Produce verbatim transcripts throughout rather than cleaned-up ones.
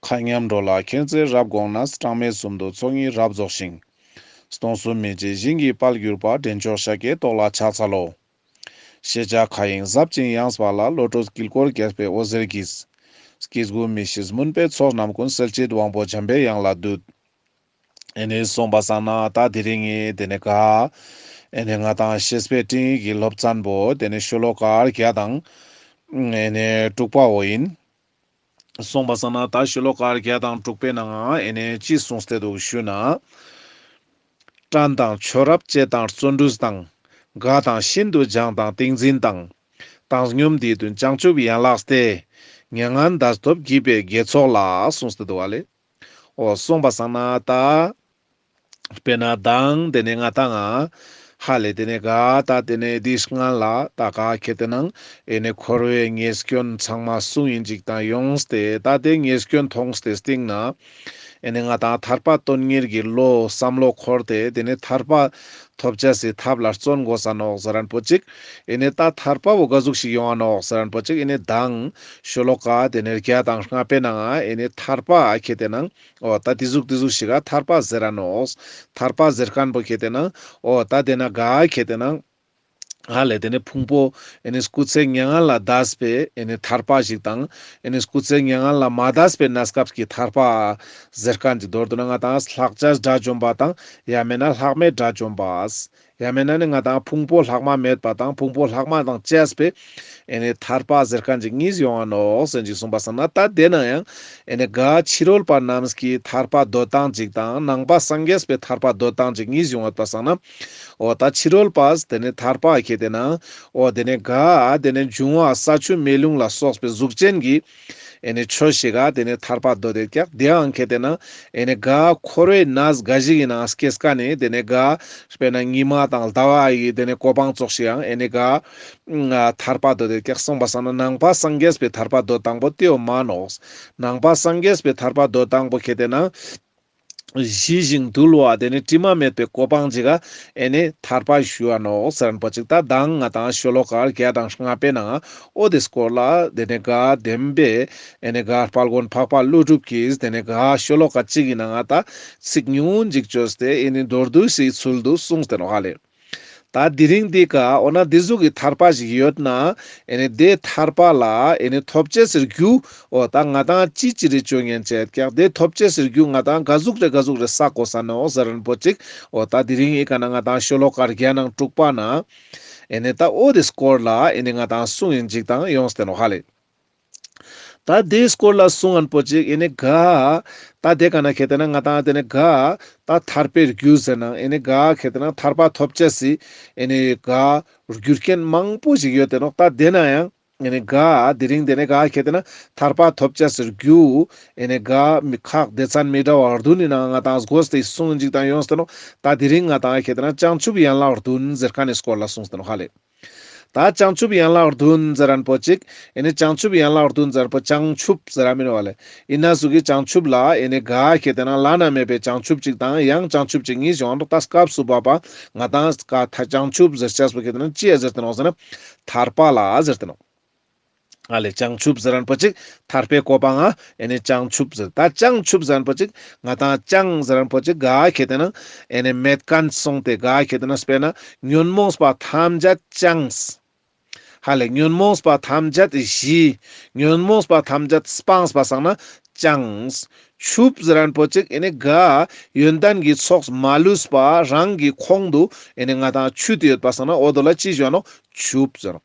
མཁའ་མཉམ་འགྲོ་ལ་མཁྱེན་བརྩེ་རབ་དགོངས་ནས། གྲངས་མེད་གསུམ་དུ་ཚོགས་གཉིས་རབ་རྫོགས་ཤིང་། སྟོང་གསུམ་མི་མཇེད་ཞིང་གི་དཔལ་གྱུར་པ། འདྲེན་མཆོག་ཤཱཀྱའི་ཏོག་ལ་ཕྱག་འཚལ་ལོ། ཤེས་བྱ་མཁའ་དབྱིངས་ཟབ་ཅིང་ཡངས་པ་ལ། བློ་གྲོས་དཀྱིལ་འཁོར་རྒྱས་པའི་འོད་ཟེར་གྱིས། སྐྱེ་དགུའི་མི་ཤེས་མུན་པའི་ཚོགས་རྣམས་ཀུན། སེལ་བྱེད་དབང་པོ་འཇམ་པའི་དབྱངས་ལ་འདུད། ཨེ་ནེ་སོང་པ་སང་ན་ད་དེ་རིང་ངི་དེ་ནེ་ག་ཨེ་ནེ་ང་དང་བཤེས་པའི་སྤྲིངས་ཡིག་གི་སློབ་ཚན་པོ་དེ་ནེ་ཤོ་ལོ་ཀ་བརྒྱ་དང་ཨེ་ནེ་དྲུག་པ་བོ་ཡིན། སོང་པ་སང་ན་ད་ཤོ་ལོ་ཀ་བརྒྱ་དང་དྲུག་པའི་ནང་ང་ཨེ་ནེ་ཅི་གསུངས་ཏེ་འདུག་ཞུ་ན། བཀྲ་དང་མཆོག་རབ་བཅས་དང་བརྩོན་འགྲུས་དང་། དགའ་དང་ཤིན་ཏུ་སྦྱངས་དང་ཏིང་འཛིན་དང་། བཏང་སྙོམས་འདིའི་དོན་བྱང་ཆུབ་ཡན་ལག་སྟེ། མྱ་ངན་འདས་ཐོབ་བགྱིས་པའི་དགེ་ཚོགས་ལ། གསུངས་ཏེ་འདུག་པ་ལེ། འོ་སོང་པ་སང་ན་ད་དཔེར་ན་དང་དེ་ནེ་ང་དང་ང་ཧ་ལེ་དེ་ནེ་ག་ད་དེ་ནེ་དེའི་སྔན་ལ་ད་ག་ཁེ་ཏེ་ནང་ཨེ་ནེ་འཁོར་བའི་ཉེས་སྐྱོན་ཚང་མ་གསུངས་ཡིན་ཅིག་དང་ཡོངས་ཏེ་ད་དེ་ཉེས་སྐྱོན་མཐོང་སྟེ་སྟིང་ནེ་ཨེ་ནེ་ང་དང་ཐར་པ་དོན་གཉེར་གྱི་བློ་བསམ་བློ་འཁོར་ཏེ་དེ་ནེ་ཐར་པ་ཐོབ་བྱ་སི་ཐབས་ལ་བརྩོན་དགོས་ས་ནོག་ཟེར་རན་པོ་ཅིག་ཨེ་ནེ་ད་ཐར་པ་བོ་ག་ཟུག་ཞིག་ཡོང་ང་ནོག་ཟེར་རན་པོ་ཅིག་ཨེ་ནེ་དང་ཤོ་ལོ་ཀ་དེ་ནེ་བརྒྱ་དང་ལྔ་པའི་ནང་ང་ཨེ་ནེ་ཐར་པ་ཁེ་ཏེ་ནང་འོ་ད་དེ་ཟུག་དེ་ཟུག་ཞིག་ག་ཐར་པ་ཟེར་ར་ནོག་ཐར་པ་ཟེར་མཁན་པོ་ཁེ་ཏེ་ནང་འོ་ད་དེ་ན་ག་ཁེ་ཏེ་ནང་ཧ་ལེ་དེ་ནེ་ཕུང་པོ་ཨེ་ནེ་སྐུ་ཚེ་མྱ་ངན་ལས་འདས་པའི་ཨེ་ནེ་ཐར་པ་ཞིག་དང་ཨེ་ནེ་སྐུ་ཚེ་མྱ་ངན་ལས་མ་འདས་པའི་གནས་སྐབས་ཀྱི་ཐར་པ་ཟེར་མཁན་ཅིག་མདོར་བསྡུ་ན་ང་དང་ལྷག་བཅས་དགྲ་བཅོམ་པ་དང་ཡང་མེད་ན་ལྷག་མེད་དགྲ་བཅོམ་པ། ཡང་མེད་ན་ནི་ང་དང་ཕུང་པོ་ལྷག་མ་མེད་པ་དང་ཕུང་པོ་ལྷག་མ་དང་བཅས་པའི་ཨེ་ནེ་ཐར་པ་ཟེར་མཁན་ཅིག་གཉིས་ཡོང་ང་ནོག་ཟེར་ཅིག་གསུངས་པ་སང་ན་ད་དེ་ན་ཡང་ཨེ་ནེ་ག་ཕྱི་རོལ་པ་རྣམས་ཀྱི་ཐར་པ་འདོད་སྟངས་ཅིག་དང་ནང་པ་སངས་རྒྱས་པའི་ཐར་པ་འདོད་སྟངས་ཅིག་གཉིས་ཡོང་བ་པ་སང་ན་འོ་ད་ཕྱི་རོལ་པ་དེ་ནེ་ཐར་པ་ཁེ་ཏེ་ནང་འོ་དེ་ནེ་ག་དེ་ནེ་འབྱུང་བ་ས་ཆུ་མེ་རླུང་ལ་སོགས་པའི་གཟུགས་ཅན་གྱི་ཨེ་ནེ་ཆོས་ཤིག་ག་དེ་ནེ་ཐར་པ་འདོད་དེ་ཀྱག་དེའང་ཁེ་ཏེ་ནང་ཨེ་ནེ་ག་འཁོར་བའི་གནས་ག་ཞིག་ཡིན་ནང་སྐྱེས་མཁན་ནི་དེ་ནེ་ག་དཔེར་ན་ཉི་མ་དང་ཟླ་བ་ཡི་དེ་ནེ་གོ་འཕང་ཙོགས་ཤིག་ཡང་ཨེ་ནེ་ག་ཐར་པ་འདོད་དེ་ཀྱག་སོང་པ་སང་ན་ནང་པ་སངས་རྒྱས་པའི་ཐར་པ་འདོད་སྟངས་པོ་དེའོ་མ་ནོག་ནང་པ་སངས་རྒྱས་པའི་ཐར་པ་འདོད་སྟངས་པོ་ཁེ་ཏེ་ནང་ཞི་ཞིང་དུལ་བ་དེ་ནེ་དྲི་མ་མེད་པའི་གོ་འཕང་ཅིག་ག་ཨེ་ནེ་ཐར་པ་ཞུ་བ་ནོག་ཟེར་རན་པོ་ཅིག་ད་དང་ང་དང་ཤོ་ལོ་ཀ་བརྒྱ་དང་ལྔ་པའི་ནང་འོ་དེ་སྐོར་ལ་དེ་ནེ་ག་བདེན་པའི་ཨེ་ནེ་ག་དཔལ་མགོན་འཕགས་པ་ཀླུ་སྒྲུབ་ཀྱིས་དེ་ནེ་ག་ཤོ་ལོ་ཀ་གཅིག་གི་ནང་ང་ད་ཚིག་ཉུང་ངུ་ཅིག་བཅོས་ཏེ་ཨེ་ནེ་མདོར་བསྡུས་སི་ཚུལ་དུ་གསུངས་ཏེ་ནོག་ཧ་ལེ། ད་དེ་རིང་འདི་ཀ་འོ་ན་འདི་ཟུག་གི་ཐར་པ་ཞིག་ཡོད་ན་ཨེ་ནེ་དེ་ཐར་པ་ལ་ཨེ་ནེ་ཐོབ་བྱ་སི་རྒྱུ་འོ་ད་ང་དང་ཅི་ཅི་རེ་བཅོ་ཉན་བྱེད་ཀྱག་དེ་ཐོབ་བྱ་སི་རྒྱུ་ང་དང་ག་ཟུག་རེ་ག་ཟུག་རེ་བསག་དགོས་ས་ནོག་ཟེར་རན་པོ་ཅིག་འོ་ད་དེ་རིང་ཨི་ཀ་ན་ང་དང་ཤོ་ལོ་ཀ་བརྒྱ་དང་དྲུག་པ་ན་ཨེ་ནེ་ད་འོ་དེ་སྐོར་ལ་ཨེ་ནེ་ང་དང་གསུངས་ཡིན་ཅིག་དང་ཡོངས་ཏེ་ནོག་ཧ་ལེ། ད་དེའི་སྐོར་ལ་གསུང་ངན་པོ་ཅིག་ཨེ་ནེ་ག་ད་དེ་ཀ་ན་ཁེ་ཏེ་ན་ང་དང་དེ་ནེ་ག་ད་ཐར་པའི་རྒྱུ་ཟེར་ན་ཨེ་ནེ་ག་ཁེ་ཏེ་ན་ཐར་པ་ཐོབ་བྱ་སི་ཨེ་ནེ་ག་རྒྱུ་རྐྱེན་མང་པོ་ཞིག་ཡོད་དེ་ནོག་ད་དེ་ན་ཡང་ཨེ་ནེ་ག་དེ་རིང་དེ་ནེ་ག་ཁེ་ཏེ་ན་ཐར་པ་ཐོབ་བྱ་སི་རྒྱུ་ཨེ་ནེ་ག་མི་ཁག་སྡེ་ཚན་མི་འདྲ་བ་བདུན་ནི་ནང་ང་དང་སྒོས་ཏེ་གསུང་ཡིན་ཅིག་དང་ཡོངས་ཏེ་ནོག་ད་དེ་རིང་ང་དང་ཁེ་ཏེ་ན་བྱང་ཆུབ་ཡན་ལག་བདུན་ཟེར་མཁན་ནི་སྐོར་ལ་གསུངས་ཏེ་ནོག་ཧ་ལེ། ད་བྱང་ཆུབ་ཡན་ལག་བདུན་ཟེར་རན་པོ་ཅིག་ཨེ་ནེ་བྱང་ཆུབ་ཡན་ལག་བདུན་ཟེར་པོ་བྱང་ཆུབ་ཟེར་ར་མིན་བ་ལེ། ཨིན་ན་ཟུག་གི་བྱང་ཆུབ་ལ་ཨེ་ནེ་ག་ཁེ་ཏེ་ན་བླ་ན་མེད་པའི་བྱང་ཆུབ་ཅིག་དང་ཡང་བྱང་ཆུབ་ཅིག་གཉིས་ཡོང་འགྲོ། ད་སྐབས་སུ་བབ་པ་ང་དང་ཀ་ཐ་བྱང་ཆུབ་ཟེར་ཅེས་པོ་ཁེ་ཏེ་ན་ཅི་ཡ་ཟེར་ཏེ་ནོག་ཟེར་ན་ཐར་པ་ལ་ཟེར་ཏེ་ནོག་ཨ་ལེ་བྱང་ཆུབ་ཟེར་རན་པོ་ཅིག་ཐར་པའི་གོ་འཕང་ང་ཨེ་ནེ་བྱང་ཆུབ་ཟེར། ད་བྱང་ཆུབ་ཟེར་རན་པོ་ཅིག་ང་དང་བྱང་ཟེར་རན་པོ་ཅིག་ག་ཁེ་ཏེ་ན་ཨེ་ནེ་མེད་མཁན་སོང་སྟེ་ག་ཁེ་ཏེ་ན་དཔེར་ན་ཉོན་མོངས་པ་ཐམས་ཅད་བྱང་། ཧ་ལེ་ཉོན་མོངས་པ་ཐམས་ཅད་ཞི། ཉོན་མོངས་པ་ཐམས་ཅད་སྤངས་པ་སང་ན་བྱང་། ཆུབ་ཟེར་རན་པོ་ཅིག་ཨེ་ནེ་ག་ཡོན་ཏན་གྱི་ཚོགས་མ་ལུས་པ་རང་གི་ཁོང་དུ་ཨེ་ནེ་ང་དང་ཆུད་དེ་ཡོད་པ་སང་ན་འོ་དོ་ལ་ཅི་ཞུ་ནོག་ཆུབ་ཟེར།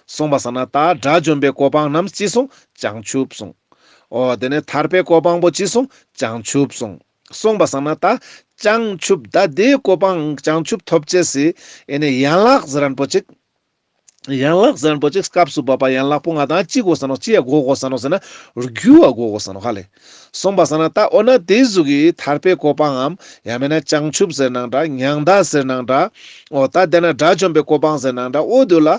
སོང་པ་སང་ན་ད་དགྲ་བཅོམ་པའི་གོ་འཕང་རྣམས་ཅི་སོང་བྱང་ཆུབ་སོང་། འོ་དེ་ནེ་ཐར་པའི་གོ་འཕང་པོ་ཅི་སོང་བྱང་ཆུབ་སོང་། སོང་པ་སང་ན་ད་བྱང་ཆུབ་ད་དེའི་གོ་འཕང་བྱང་ཆུབ་ཐོབ་ཅེས་སི་ཨེ་ནེ་ཡན་ལག་ཟེར་རན་པོ་ཅིག་ཡན་ལག་ཟེར་རན་པོ་ཅིག་སྐབས་སུ་བབ་པ་ཡན་ལག་པོ་ང་དང་ཅི་དགོས་ས་ནོག་ཅི་ཡ་དགོས་དགོས་ས་ནོག་ཟེར་ན་རྒྱུ་བ་དགོས་དགོས་ས་ནོག་ཧ་ལེ། སོང་པ་སང་ན་ད་འོ་ན་དེ་ཟུག་གི་ཐར་པའི་གོ་འཕང་ངམ་ཡང་མེད་ན་བྱང་ཆུབ་ཟེར་ནའང་འདྲ་མྱང་འདས་ཟེར་ནའང་འདྲ་འོ་ད་དེ་ན་དགྲ་བཅོམ་པའི་གོ་འཕང་ཟེར་ནའང་འདྲ་འོ་དེ་ལ་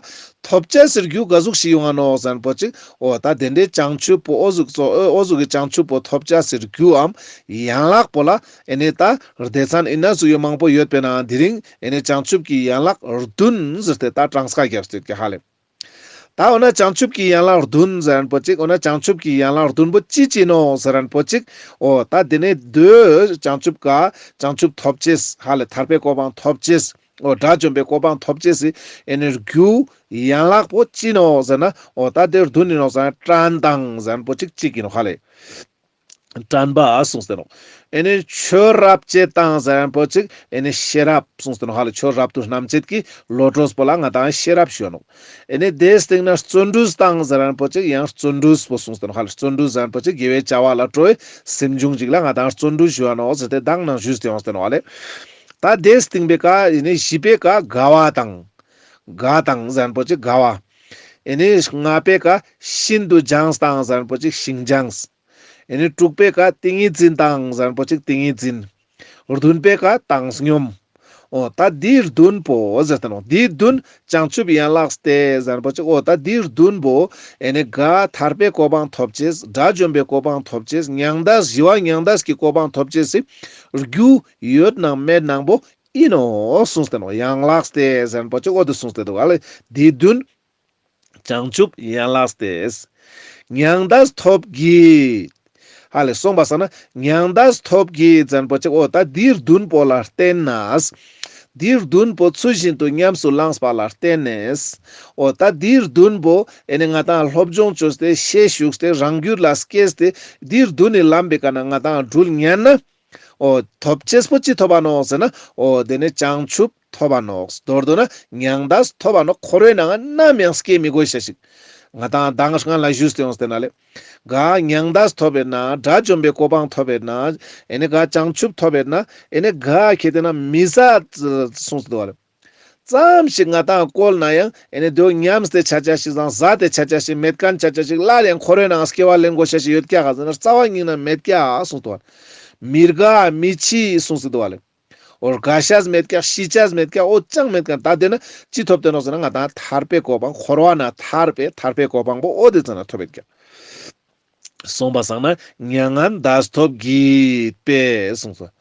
ཐོབ་ཅེས་སི་རྒྱུ་ག་ཟུག་ཞིག་ཡོང་ང་ནོག་ཟེར་རན་པོ་ཅིག་འོ་ད་དེ་འདྲའི་བྱང་ཆུབ་པོ་འོ་ཟུག་ཙོ་འོ་ཟུག་གི་བྱང་ཆུབ་པོ་ཐོབ་ཅེས་སི་རྒྱུའམ་ཡན་ལག་པོ་ལ་ཨེ་ནེ་ད་སྡེ་ཚན་ཨིན་ན་ཟུག་ཡོད་མང་པོ་ཡོད་པའི་ནང་དེ་རིང་ཨེ་ནེ་བྱང་ཆུབ་ཀྱི་ཡན་ལག་བདུན་ཟེར་ཏེ་ད་གྲངས་ཀ་རྒྱབ་སྟེ་ཡོད་ཀྱག་ཧ་ལེ། ད་འོ་ན་བྱང་ཆུབ་ཀྱི་ཡན་ལག་བདུན་ཟེར་མཁན་པོ་ཅིག་འོ་ན་བྱང་ཆུབ་ཀྱི་ཡན་ལག་བདུན་པོ་ཅི་ཅི་ནོག་ཟེར་མཁན་པོ་ཅིག་འོ་ད་དེ་ནས་དེ་བྱང་ཆུབ་ཀ་བྱང་ཆུབ་ཐོབ་ཅེས་ཧ་ལས་ཐར་པའི་གོ་འཕང་ཐོབ་ཅེས། འོ་དགྲ་བཅོམ་པའི་གོ་འཕང་ཐོབ་ཅེས་སི་ཨེ་ནི་རྒྱུ་ཡན་ལག་པོ་ཅི་ནོག་ཟེར་ན། འོ་ད་དེ་བདུན་ནི་ནོག་ཟེར་ན་དྲན་དང་ཟེར་མཁན་པོ་ཅིག་ཅིག་ཡིན་ནོག་ཧ་ལས། དྲན་པ་གསུངས་ཏེ་ནོག་ཨེ་ནི་ཆོས་རབ་བྱེད་དང་ཟེར་མཁན་པོ་ཅིག་ཨེ་ནི་ཤེས་རབ་གསུངས་ཏེ་ནོག་ཧ་ལས། ཆོས་རབ་ཏུ་རྣམ་བྱེད་ཀྱི་བློ་གྲོས་པོ་ལ་ང་དང་ཤེས་རབ་ཞུ་ནོག་ཨེ་ནི་དེའི་སྟེང་ན་བརྩོན་འགྲུས་དང་ཟེར་མཁན་པོ་ཅིག་ཡང་བརྩོན་འགྲུས་པོ་གསུངས་ཏེ་ནོག་ཧ་ལས། བརྩོན་འགྲུས་ཟེར་མཁན་པོ་ཅིག་དགེ་བའི་བྱ་བ་ལ་སྤྲོ་བའི་སེམས་བྱུང་ཅིག་ལ་ང་དང་བརྩོན་འགྲུས་ཞུ་བ་ནོག་ཟེར་ཏེ་དང་ནང་ཞུས་ཏེ་ཡོངས་ཏེ་ནོག་ཧ་ལས། ད་དེའི་སྟེང་པའི་ཀ་ཨེ་ནི་བཞི་པའི་ཀ་དགའ་བ་དང་། དགའ་དང་ཟེར་མཁན་པོ་ཅིག་དགའ་བ། ཨེ་ནི་ལྔ་པའི་ཀ་ཤིན་ཏུ་སྦྱངས་དང་ཟེར་མཁན་པོ་ཅིག་ཤིན་སྦྱངས། ཨེ་ནི་དྲུག་པའི་ཀ་ཏིང་ངེ་འཛིན་དང་ཟེར་མཁན་པོ་ཅིག་ཏིང་ངེ་འཛིན། བདུན་པའི་ཀ་བཏང་སྙོམས། འོ་ད་འདི་བདུན་པོ་ཟེར་ཏེ་ནོག་འདི་བདུན་བྱང་ཆུབ་ཡན་ལག་སྟེ་ཟེར་མཁན་པོ་ཅིག་འོ་ད་འདི་བདུན་པོ་ཨེ་ནི་ག་ཐར་པའི་གོ་འཕང་ཐོབ་ཅེས། དགྲ་བཅོམ་པའི་གོ་འཕང་ཐོབ་ཅེས། མྱང་འདས་ཞི་བ་མྱང་འདས་ཀྱི་གོ་འཕང་ཐོབ་ཅེས་སི་རྒྱུ་ཡོད་ནང་མེད་ནང་པོ་ཨིན་ནོག་གསུངས་ཏེ་ནོག་ཡན་ལག་སྟེ་ཟེར་མཁན་པོ་ཅིག་འོ་དེ་གསུངས་ཏེ་འདུག་ཨ་ལེ། འདི་བདུན་བྱང་ཆུབ་ཡན་ལག་སྟེ། མྱང་འདས་ཐོབ་བགྱིད། ཧ་ལས་སོང་པ་སང་ན་མྱང་འདས་ཐོབ་བགྱིད་ཟེར་མཁན་པོ་ཅིག་འོ་ད་འདི་བདུན་པོ་ལ་བརྟེན་ནས། འདི་བདུན་པོ་ཚུལ་བཞིན་དུ་ཉམས་སུ་བླངས་པ་ལ་བརྟེན་ནས། འོ་ད་འདི་བདུན་པོ་ཨེ་ནི་ང་དང་སློབ་སྦྱོང་བཅོས་ཏེ་ཤེས་ཞུགས་ཏེ་རང་རྒྱུད་ལ་སྐྱེས་ཏེ་འདི་བདུན་ནི་ལམ་པའི་ཀ་ན་ང་དང་འགྲུལ་ཉན་ན། འོ་ཐོབ་ཅེས་པོ་ཅི་ཐོབ་པ་ནོག་ཟེར་ན། འོ་དེ་ནི་བྱང་ཆུབ་ཐོབ་པ་ནོག་མདོར་བསྡུ་ན་མྱང་འདས་ཐོབ་པ་ནོག་འཁོར་བའི་ནང་ནམ་ཡང་སྐྱེ་མི་དགོས་ཤེས་ཤིག་ང་དང་མདང་སྔ་ལ་ཞུས་ཏེ་ཡོངས་ཏེ་ན་ལེ། ག་མྱང་འདས་ཐོབ་པའི་ནང་དགྲ་བཅོམ་པའི་གོ་འཕང་ཐོབ་པའི་ནང་ཨེ་ནི་ག་བྱང་ཆུབ་ཐོབ་པའི་ནང་ཨེ་ནི་ག་ཁེ་ཏེ་ན་མི་ཟད་གསུངས་ཏེ་འདུག་ལེ། ཙམ་ཞིག་ང་དང་བཀོལ་ན་ཡང་ཨེ་ནི་དེ་ཉམས་ཏེ་ཆ་ཆ་ཞིག་དང་ཟད་དེ་ཆ་ཆ་ཞིག་མེད་མཁན་ཆ་ཆ་ཞིག་སླར་ཡང་འཁོར་བའི་ནང་སྐྱེ་བ་ལེན་དགོས་ཤེས་ཤིག་ཡོད་ཀྱག་ག་ཟེར་ན་རྩ་བ་ཉིད་ནས་མེད་ཀྱག་གསུངས་ཏེ་འདུག་ལེ། མི་རྒ་མི་འཆི་གསུངས་ཏེ་འདུག་ལེ། འོ་རྒ་ཤེས་མེད་ཀྱག་ཤི་ཤེས་མེད་ཀྱག་འོ་ཅང་མེད་ཀྱག་ད་དེ་ན་ཅི་ཐོབ་སྟེ་ནོག་ཟེར་ན་ང་དང་ཐར་པའི་གོ་འཕང་འཁོར་བ་ན་ཐར་པའི་ཐར་པའི་གོ་འཕང་པོ་འོ་དེ་ཙམ་ན་ཐོབ་ཡོད་ཀྱག་སོང་པ་སང་ན་མྱ་ངན་འདས་ཐོབ་བགྱིད་པས་གསུངས་སོ།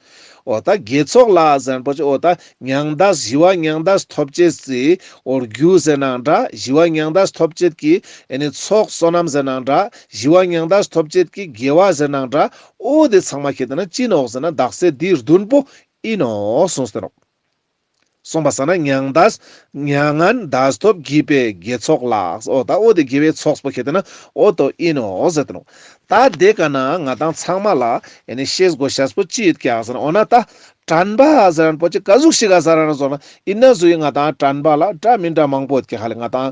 འོ་ད་དགེ་ཚོགས་ལ་ཟེར་མཁན་པོ་ཅིག་འོ་ད་མྱང་འདས་ཞི་བ་མྱང་འདས་ཐོབ་ཅེས་སི་འོ་རྒྱུ་ཟེར་ནའང་འདྲ། ཞི་བ་མྱང་འདས་ཐོབ་ཅེས་ཀྱི་ཨེ་ནི་ཚོགས་བསོད་ནམས་ཟེར་ནའང་འདྲ། ཞི་བ་མྱང་འདས་ཐོབ་ཅེས་ཀྱི་དགེ་བ་ཟེར་ནའང་འདྲ། འོ་དེ་ཚང་མ་ཁེ་ཏེ་ན་ཅི་ནོག་ཟེར་ན་དག་ས་འདི་བདུན་པོ་ཨིན་ནོག་གསུངས་ཏེ་ནོག་སོང་པ་སང་ན་མྱང་འདས་མྱ་ངན་འདས་ཐོབ་བགྱིད་པས་དགེ་ཚོགས་ལ། འོ་ད་འོ་དེ་དགེ་བའི་ཚོགས་པོ་ཁེ་ཏེ་ན་འོ་དོ་ཨིན་ནོག་ཟེར་ཏེ་ནོག་ད་དེ་ཀ་ན་ང་དང་ཚང་མ་ལ་ཨེ་ནི་ཤེས་དགོས་ཤེས་པོ་ཅི་ཡོད་ཀྱག་ཟེར་ན། འོ་ན་ད་དྲན་པ་ཟེར་མཁན་པོ་ཅིག་ག་ཟུག་ཞིག་ག་ཟེར་ན་ཟོ་ན་ཨིན་ན་ཟུག་ཡིན་ང་དང་དྲན་པ་ལ་འདྲ་མི་འདྲ་མང་པོ་ཡོད་ཀྱག་ཧ་ལས། ང་དང་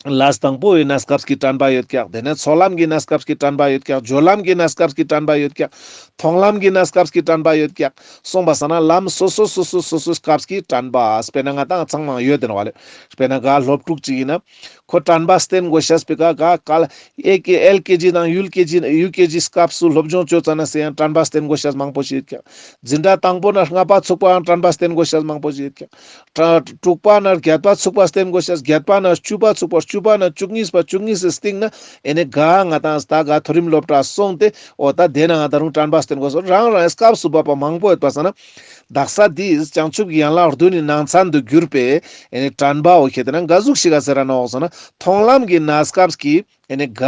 ལས་དང་པོའི་གནས་སྐབས་ཀྱི་དྲན་པ་ཡོད་ཀྱག་དེ་ནས་ཚོགས་ལམ་གྱི་གནས་སྐབས་ཀྱི་དྲན་པ་ཡོད་ཀྱག་སྦྱོར་ལམ་གྱི་གནས་སྐབས་ཀྱི་དྲན་པ་ཡོད་ཀྱག་མཐོང་ལམ་གྱི་གནས་སྐབས་ཀྱི་དྲན་པ་ཡོད་ཀྱག་སོང་པ་སང་ན་ལམ་སོ་སོ་སོ་སོ་སོ་སོའི་སྐབས་ཀྱི་དྲན་པ་དཔེར་ན་ང་དང་ཚང་མ་ཡོད་དེ་ནོག་ལེ། དཔེར་ན་ག་སློབ་ཕྲུག་ཅིག་ཡིན་ན་ཁོ་དྲན་པ་བསྟེན་དགོས་ཤེས་པོ་ག་ག་ག་ལ་ཨེ་ཀེ་ཨེལ་ཀེ་ཇི་དང་ཡུལ་ཀེ་ཇི་ཡུ་ཀེ་ཇི་སྐབས་སུ་སློབ་སྦྱོང་བཅོ་ཙ་ན་སེ་ཡང་དྲན་པ་བསྟེན་དགོས་ཤེས་མང་པོ་ཞིག་ཡོད་ཀྱག་འཛིན་གྲྭ་དང་པོ་ན་ལྔ་པ་ཚུགས་པའང་དྲན་པ་བསྟེན་དགོས་ཤེས་མང་པོ་ཞིག་ཡོད་ཀྱག་དྲ་དྲུག་པ་ན་བརྒྱད་པ་ཚུགས་པ་བསྟེན་དགོས་ཤེས། བརྒྱད་པ་ན་བཅུ་པ་ཚུགས་པ་བཅུ་པ་ན་བཅུ་གཉིས་པ་བཅུ་གཉིས་སི་སྟེང་ན་ཨེ་ནི་ག་ང་དང་ད་ག་མཐོ་རིམ་སློབ་གྲྭ་སོང་སྟེ་འོ་ད་དེ་ན་ང་ད་རུང་དྲན་པ་བསྟེན་དགོས་སོ། རང་རང་སྐབས་སུ་བབ་པ་མང་པོ་ཡོད་པ་སང་ན་དག་ས་འདི་བྱང་ཆུབ་ཀྱི་ཡན་ལག་བདུན་ནི་ནང་ཚན་དུ་གྱུར་པའི་ཨེ་ནི་དྲན་པ་འོ་ཁེ་ཏེ་ན་ག་ཟུག་ཞིག་ག་ཟེར་ར་ནོག་ཟེར་ན་མཐོང་ལམ་གྱི་གནས་སྐབས་ཀྱི་ཨེ་ནི་ག་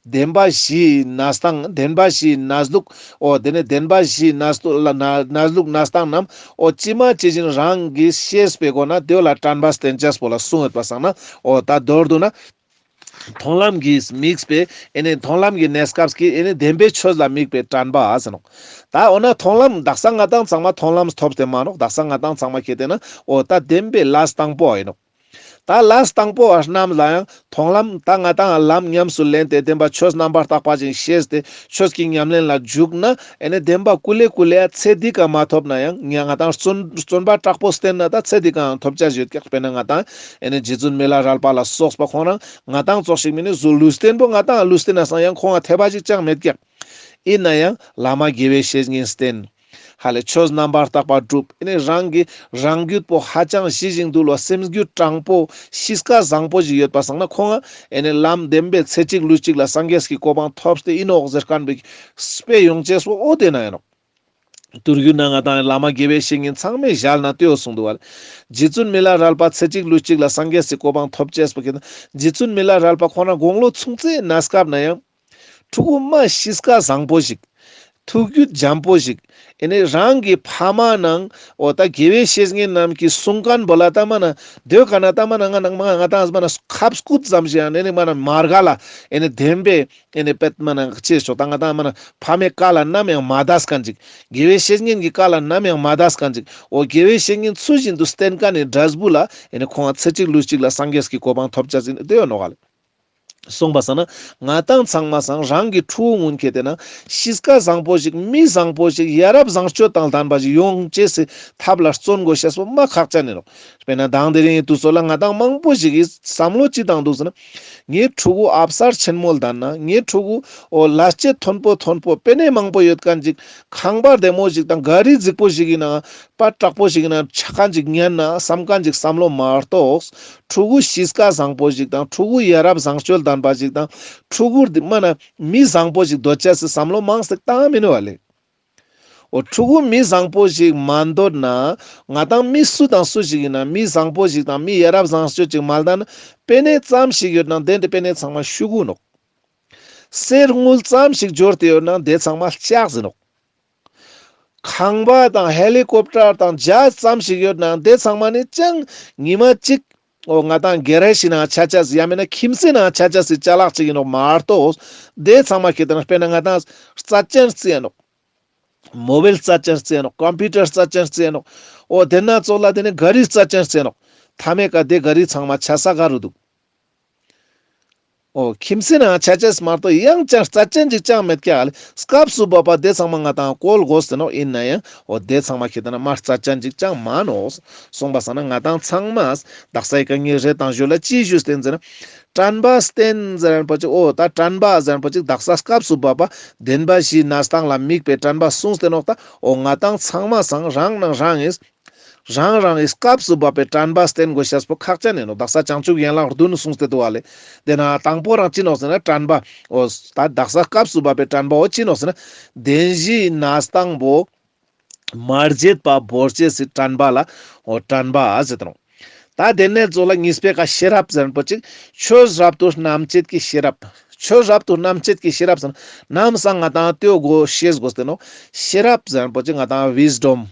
བདེན་པ་བཞིའི་གནས་སྟངས། བདེན་པ་བཞིའི་གནས་ལུགས། འོ་དེ་ནས་བདེན་པ་བཞིའི་གནས་ལུགས་ལ་གནས་ལུགས་གནས་སྟངས་རྣམས་འོ་ཇི་མ་ཇི་བཞིན་རང་གིས་ཤེས་པའི་སྒོ་ན་དེ་ལ་དྲན་པ་བསྟེན་ཅེས་པོ་ལ་གསུངས་ཡོད་པ་སང་ན་འོ་ད་མདོར་བསྡུ་ན་མཐོང་ལམ་གྱིས་དམིགས་པའི་ཨེ་ནི་མཐོང་ལམ་གྱི་གནས་སྐབས་ཀྱི་ཨེ་ནི་བདེན་པའི་ཆོས་ལ་དམིགས་པའི་དྲན་པ་ཟེར་ནོག་ད་འོ་ན་མཐོང་ལམ་དག་ས་ང་དང་ཚང་མ་མཐོང་ལམ་ཐོབ་སྟེ་མ་ནོག་དག་ས་ང་དང་ཚང་མ་ཁེ་ཏེ་ན་འོ་ད་བདེན་པའི་ལས་དང་པོ་ཨིན་ནོག་ད་ལས་དང་པོ་བ་རྣམས་ལ་ཡང་མཐོང་ལམ་ད་ང་དང་ལམ་ཉམས་སུ་ལེན་ཏེ་བདེན་པ་ཆོས་རྣམ་པར་དག་པ་ཅིག་ཤེས་ཏེ་ཆོས་ཀྱི་ཉམས་ལེན་ལ་འཇུག་ན་ཨེ་ནི་བདེན་པ་ཀུ་ལེ་ཀུ་ལེ་ཚེ་འདི་ཀ་མ་ཐོབ་ན་ཡང་ང་དང་བརྩོན་བརྩོན་པ་དྲག་པོ་བསྟེན་ན་ད་ཚེ་འདི་ཀའང་ཐོབ་ཅེས་ཡོད་ཀྱག་དཔེར་ན་ང་དང་ཨེ་ནི་རྗེ་བཙུན་མི་ལ་རས་པ་ལ་སོགས་པ་ཁོང་རང་ང་དང་ཙོགས་ཤིག་མིན་ནི་ཟུ་ལུས་རྟེན་པོ་ང་དང་ལུས་རྟེན་ན་སང་ཡང་ཁོང་ང་ཐེ་བ་ཅིག་ཅང་མེད་ཀྱག་ཨིན་ན་ཡང་བླ་མ་དགེ་བའི་བཤེས་གཉེན་བསྟེན། ཧ་ལས་ཆོས་རྣམ་པར་དག་པ་སྒྲུབ། ཨེ་ནི་རང་གི་རང་རྒྱུད་པོ་ཧ་ཅང་ཞི་ཞིང་དུལ་བ་སེམས་རྒྱུད་དྲང་པོ་གཤིས་ཀ་བཟང་པོ་ཞིག་ཡོད་པ་སང་ན་ཁོང་ང་ཨེ་ནི་ལམ་བདེན་པའི་ཚེ་གཅིག་ལུས་གཅིག་ལ་སངས་རྒྱས་ཀྱི་གོ་འཕང་ཐོབ་སྟེ་ཨིན་ནོག་ཟེར་མཁན་པའི་དཔེ་ཡོང་ཅེས་པོ་འོ་དེ་ན་ཨིན་ནོག་དུར་རྒྱུད་ན་ང་དང་བླ་མ་དགེ་བའི་བཤེས་གཉེན་ཚང་མས་ཞལ་ནས་ལྟོས་གསུངས་འདུག་བ་ལེ། རྗེ་བཙུན་མི་ལ་རས་པ་ཚེ་གཅིག་ལུས་གཅིག་ལ་སངས་རྒྱས་སི་གོ་འཕང་ཐོབ་ཅེས་པོ་ཁེ་ཏེ་ན་རྗེ་བཙུན་མི་ལ་རས་པ་ཁོ་ན་དགུང་ལོ་ཆུང་ཙེ་ན་སྐབས་ན་ཡང་ཕྲུ་གུ་མ་གཤིས་ཀ་བཟང་པོ་ཞིག་ཐུགས་རྒྱུད་འཇམ་པོ་ཞིག་ཨེ་ནི་རང་གི་ཕ་མ་ནང་འོ་ད་དགེ་བའི་བཤེས་གཉེན་རྣམས་ཀྱི་གསུང་མཁན་པོ་ལ་ད་མ་ན་དེ་ག་ན་ད་མ་ན་ང་ནང་མ་ང་དང་མ་ན་ཁབ་སྐུད་ཙམ་ཞིག་ཨེ་ནི་མ་ན་མར་ག་ལ་ཨེ་ནི་བདེན་པའི་ཨེ་ནི་པད་མ་ན་ཅེས་ཆོག་ད་ང་དང་མ་ན་ཕ་མའི་བཀའ་ལ་ནམ་ཡང་མ་འདས་མཁན་ཅིག་དགེ་བའི་བཤེས་གཉེན་གྱི་བཀའ་ལ་ནམ་ཡང་མ་འདས་མཁན་ཅིག་འོ་དགེ་བའི་བཤེས་གཉེན་ཚུལ་བཞིན་དུ་བསྟེན་མཁན་ནི་འབྲས་བུ་ལ་ཨེ་ནི་ཁོང་ཚེ་གཅིག་ལུས་གཅིག་ལ་སངས་རྒྱས་ཀྱི་གོ་འཕང་ཐོབ་ཅེས་ཨིན་དེ་ཡོད་ནོག་ལེ། གསུངས་པ་སང་ན་ང་དང་ཚང་མ་སང་རང་གི་ཕྲུ་གུ་གུན་ཁེ་ཏེ་ན་གཤིས་ཀ་བཟང་པོ་ཞིག་མི་བཟང་པོ་ཞིག་ཡ་རབས་བཟང་སྤྱོད་དང་ལྡན་པ་ཞིག་ཡོང་ཅེས་སི་ཐབས་ལ་བརྩོན་དགོས་ཤེས་པོ་མ་ཁག་ཅན་ཨིན་ནོག་དཔེར་ན་དང་དེ་རིང་དུས་ཚོད་ལ་ང་དང་མང་པོ་ཞིག་གི་བསམ་བློ་ཅི་བཏང་འདུག་ཟེར་ན། ངའི་ཕྲུ་གུ་ཨབ་སར་ཆེན་མོ་ལྡན་ན་ངའི་ཕྲུ་གུ་འོ་ལས་བྱེད་མཐོན་པོ་མཐོན་པོ་པེ་ནེ་མང་པོ་ཡོད་མཁན་ཅིག་ཁང་པ་བདེ་མོ་ཞིག་དང་ག་རི་རྫིག་པོ་ཞིག་ཨིན་ན་པ་དྲག་པོ་ཞིག་ཨིན་ན་ཆ་མཁན་ཅིག་ཉན་ན་བསམ་མཁན་ཅིག་བསམ་བློ་མ་གཏོགས། ཕྲུ་གུ་གཤིས་ཀ་བཟང་པོ་ཞིག་དང་ཕྲུ་གུ་ཡ་རབས་བཟང་སྤྱོད་ལྡན་པ་ཞིག་དང་ཕྲུ་གུ་འདི་མ་ན་མི་བཟང་པོ་ཞིག་འདོད་ཅེས་སི་བསམ་བློ་མང་སྟེ་བཏང་མི་ནུས་བ་ལེ། འོ་ཕྲུ་གུ་མི་བཟང་པོ་ཞིག་མ་འདོད་ན་ང་དང་མི་སུ་དང་སུ་ཞིག་ཨིན་ན་མི་བཟང་པོ་ཞིག་དང་མི་ཡ་རབས་བཟང་སྤྱོད་ཅིག་མ་ལྡན་ན་པེ་ནེ་ཙམ་ཞིག་ཡོད་ན་དེ་འདི་པེ་ནེ་ཚང་མ་ཤུ་གུ་ནོག་གསེར་དངུལ་ཙམ་ཞིག་འབྱོར་ཏེ་ཡོད་ན་དེ་ཚང་མ་ལྕགས་ཟེར་ནོག་ཁང་པ་དང་ཧེ་ལི་ཀོབ་ཊར་དང་ཇ་ཧཱཇ་ཙམ་ཞིག་ཡོད་ན་དེ་ཚང་མ་ནི་ཅང་ཉི་མ་གཅིག་འོ་ང་དང་གེ་རེཇ་ཞིག་ནང་ཆ་ཆ་ཡང་མིན་ན་ཁྱིམ་མཚེས་ནང་ཆ་ཆ་སི་ཅ་ལག་ཅིག་ཨིན་ནོག་མ་གཏོགས། དེ་ཚང་མ་ཁེ་ཏེ་ན་དཔེར་ན་ང་དང་རྩ་ཅན་རྩི་ཡ་ནོག་མོ་བེལ་རྩ་ཅན་རྩི་ཡ་ནོག་ཀམ་པུ་ཊར་རྩ་ཅན་རྩི་ཡ་ནོག་འོ་དེ་ན་ཙོགས་ལ་དེ་ནི་ག་རི་རྩ་ཅན་རྩི་ཡ་ནོག་མཐའ་མའི་ཀ་དེ་ག་རི་ཚང་མ་ཆ་ས་ག་རུ་འདུག་འོ་ཁྱིམ་མཚེས་ནང་ཆ་ཆེས་མ་གཏོགས་ཡང་ཅང་རྩ་ཅན་ཅིག་ཅང་མེད་ཀྱག་ལེ། སྐབས་སུ་བབ་པ་དེ་ཚང་མ་ང་དང་བཀོལ་དགོས་ཟེར་ནོག་ཨིན་ན་ཡང་འོ་དེ་ཚང་མ་ཁེ་ཏེ་ན་མ་རྩ་ཅན་ཅིག་ཅང་མ་ནོག་གསུངས་པ་སང་ན་ང་དང་ཚང་མ་དག་ས་ཡི་ཀ་ངའི་རེ་དང་ཞོར་ལ་ཅི་ཞུས་ཏེ་ཟེར་ན། དྲན་པ་བསྟེན་ཟེར་མཁན་པོ་ཅིག་འོ་ད་དྲན་པ་ཟེར་མཁན་པོ་ཅིག་དག་ས་སྐབས་སུ་བབ་པ་བདེན་པ་བཞིའི་གནས་སྟངས་ལ་དམིགས་པའི་དྲན་པ་གསུངས་ཏེ་ནོག་ད་འོ་ང་དང་ཚང་མ་སང་རང་ནང་རང་ཨིན། རང་རང་གི་སྐབས་སུ་བབ་པའི་དྲན་པ་བསྟེན་དགོས་ཤེས་པོ་ཁག་ཅན་ཨིན་ནོག་དག་ས་བྱང་ཆུབ་ཡན་ལག་བདུན་གསུངས་ཏེ་འདུག་བ་ལེ། དེ་ན་དང་པོ་རང་ཅི་ནོག་ཟེར་ན་དྲན་པ། འོ་ད་དག་ས་སྐབས་སུ་བབ་པའི་དྲན་པ་འོ་ཅི་ནོག་ཟེར་ན། བདེན་བཞིའི་གནས་སྟངས་པོ་མ་བརྗེད་པ་བོར་ཅེས་སི་དྲན་པ་ལ་འོ་དྲན་པ་ཟེར་ཏེ་ནོག་ད་དེ་ནས་ཙོགས་ལ་གཉིས་པའི་ཀ་ཤེས་རབ་ཟེར་མཁན་པོ་ཅིག་ཆོས་རབ་ཏུ་རྣམ་དཔྱད་ཀྱི་ཤེས་རབ། ཆོས་རབ་ཏུ་རྣམ་དཔྱད་ཀྱི་ཤེས་རབ་ཟེར་ན་ནམ་སང་ང་དང་ལྟོས་དགོས་ཤེས་དགོས་ཏེ་ནོག་ཤེས་རབ་ཟེར་མཁན་པོ་ཅིག་ང་དང་ཝིས་ཌོམ།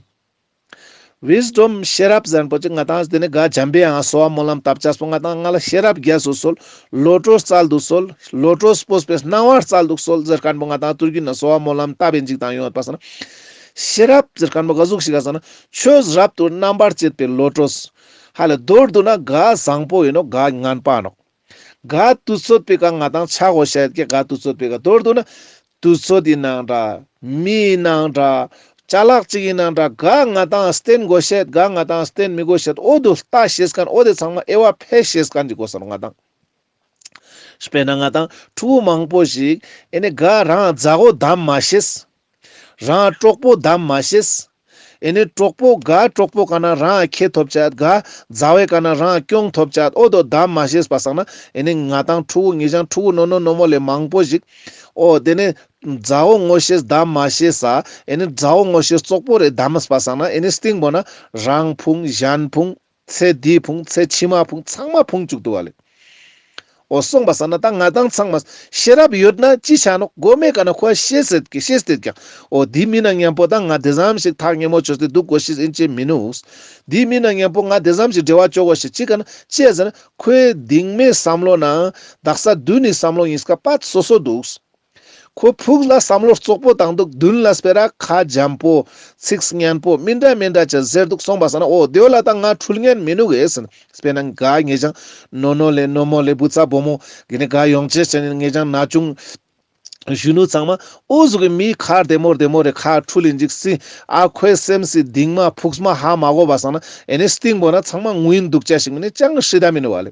ཝིས་ཌོམ་ཤེས་རབ་ཟེར་མཁན་པོ་ཅིག་ང་དང་དེ་ནི་ག་འཇམ་པའི་ཡང་གསོལ་བ་སྨོན་ལམ་བཏབ་ཅེས་པོ་ང་དང་ང་ལ་ཤེས་རབ་རྒྱས་སུ་གསོལ། བློ་གྲོས་སྩལ་དུ་གསོལ། བློ་གྲོས་སྤོབས་པའི་སྣང་བ་སྩལ་དུ་གསོལ་ཟེར་མཁན་པོ་ང་དང་དུར་རྒྱུད་ན་གསོལ་བ་སྨོན་ལམ་བཏབ་ཨིན་ཅིག་དང་ཡོང་བ་སང་ན། ཤེས་རབ་ཟེར་མཁན་པོ་ག་ཟུག་ཞིག་ག་ཟེར་ན་ཆོས་རབ་ཏུ་རྣམ་པར་དཔྱད་པའི་བློ་གྲོས། ཧ་ལས་མདོར་བསྡུ་ན་ག་བཟང་པོ་ཨིན་ནོག་ག་ངན་པ་ནོག་ག་དུས་ཚོད་པའི་ཀ་ང་དང་ཆ་དགོས་ཤེས་ཀྱི་ག་དུས་ཚོད་པའི་ཀ་མདོར་བསྡུ་ན། དུས་ཚོད་ཨིན་ནའང་འདྲ། མི་ཨིན་ནའང་འདྲ། ཅ་ལག་ཅིག་ཨིན་ནའང་འདྲ། ག་ང་དང་བསྟེན་དགོས་ཤེས་ག་ང་དང་བསྟེན་མི་དགོས་ཤེས་འོ་དོ་ལྟ་ཤེས་མཁན་འོ་དེ་ཚང་མ་དབྱེ་བ་ཕེ་ཤེས་མཁན་ཅིག་དགོས་ས་ནོག་ང་དང་། དཔེར་ན་ང་དང་ཕྲུ་གུ་མང་པོ་ཞིག་ཨེ་ནི་ག་རང་མཛའ་བོ་བདམ་མ་ཤེས། རང་གྲོགས་པོ་བདམ་མ་ཤེས། ཨེ་ནི་གྲོགས་པོ་ག་གྲོགས་པོ་ག་ན་རང་ཁེ་ཐོབ་ཅེས་ག་མཛའ་བོའི་ག་ན་རང་གྱོང་ཐོབ་ཅེས་འོ་དོ་བདམ་མ་ཤེས་པ་སང་ན་ཨེ་ནི་ང་དང་ཕྲུ་གུ་ངེ་ཅང་ཕྲུ་གུ་ནོ་ནོ་ནོ་མོ་ལེ་མང་པོ་ཞིག་འོ་དེ་ནི་མཛའ་བོ་ངོ་ཤེས་བདམ་མ་ཤེས་ས་ཨེ་ནི་མཛའ་བོ་ངོ་ཤེས་བཙོག་པོ་རེ་བདམས་པ་སང་ན་ཨེ་ནི་སྟིང་པོ་ན་རང་ཕུང་གཞན་ཕུང་ཚེ་འདི་ཕུང་ཚེ་ཕྱི་མ་ཕུང་ཚང་མ་ཕུང་བཅུག་འདུག་བ་ལེ། འོ་སོང་པ་སང་ན་ད་ང་དང་ཚང་མ་ཤེས་རབ་ཡོད་ན་ཅི་ཆ་ནོག་གོ་མེ་ཀ་ན་ཁོ་ཤེས་སེད་ཀྱི་ཤེས་སེད་ཀྱང་འོ་དེ་མིན་ན་མཉམ་པོ་ད་ང་དེ་ཙམ་ཞིག་ཐག་ཉེ་མོ་བཅོས་ཏེ་འདུག་དགོས་ཤེས་ཨིན་ཅེས་མི་ནུག་དེ་མིན་ན་མཉམ་པོ་ང་དེ་ཙམ་ཞིག་འབྲེལ་བ་བཅོ་དགོས་ཤེས་ཅི་ཀ་ན་ཅི་ཟེར་ན་ཁོའི་གདིང་མའི་བསམ་བློ་ནང་དག་ས་དུན་ནི་བསམ་བློ་གཉིས་ཀ་པད་སོ་སོ་འདུག་ཁོ་ཕུགས་ལ་བསམ་བློ་བཙོག་པོ་བཏང་འདུག་དུན་ལ་སྤེ་ར་ཁ་འཇམ་པོ་ཚིག་སྙན་པོ་མི་འདྲ་མི་འདྲ་ཅིག་ཟེར་འདུག་སོང་པ་སང་ན་འོ་དེ་བོ་ལ་ད་ང་འཁྲུལ་ཉན་མི་ནུག་ཨེ་ཟེར་ན། དཔེར་ན་ག་ངེ་ཅང་ནོ་ནོ་ལེ་ནོ་མོ་ལེ་བུ་ཚ་བུ་མོ་གི་ནི་ག་ཡོང་ཅེས་ཅན་ངེ་ཅང་ན་ཆུང་གཞོན་ནུ་ཚང་མ་འོ་ཟུག་གི་མི་ཁ་བདེ་མོ་བདེ་མོ་རེ་ཁ་འཁྲུལ་ཨིན་ཅིག་སི་ཨ་ཁོའི་སེམས་སི་གདིང་མ་ཕུགས་མ་ཧ་མ་གོ་བ་སང་ན་ཨེ་ནི་སྟིང་པོ་ན་ཚང་མ་ངུ་ཨིན་འདུག་ཅེས་ཤིག་མིན་ནི་ཅང་ཧྲི་ད་མི་ནུག་བ་ལེ།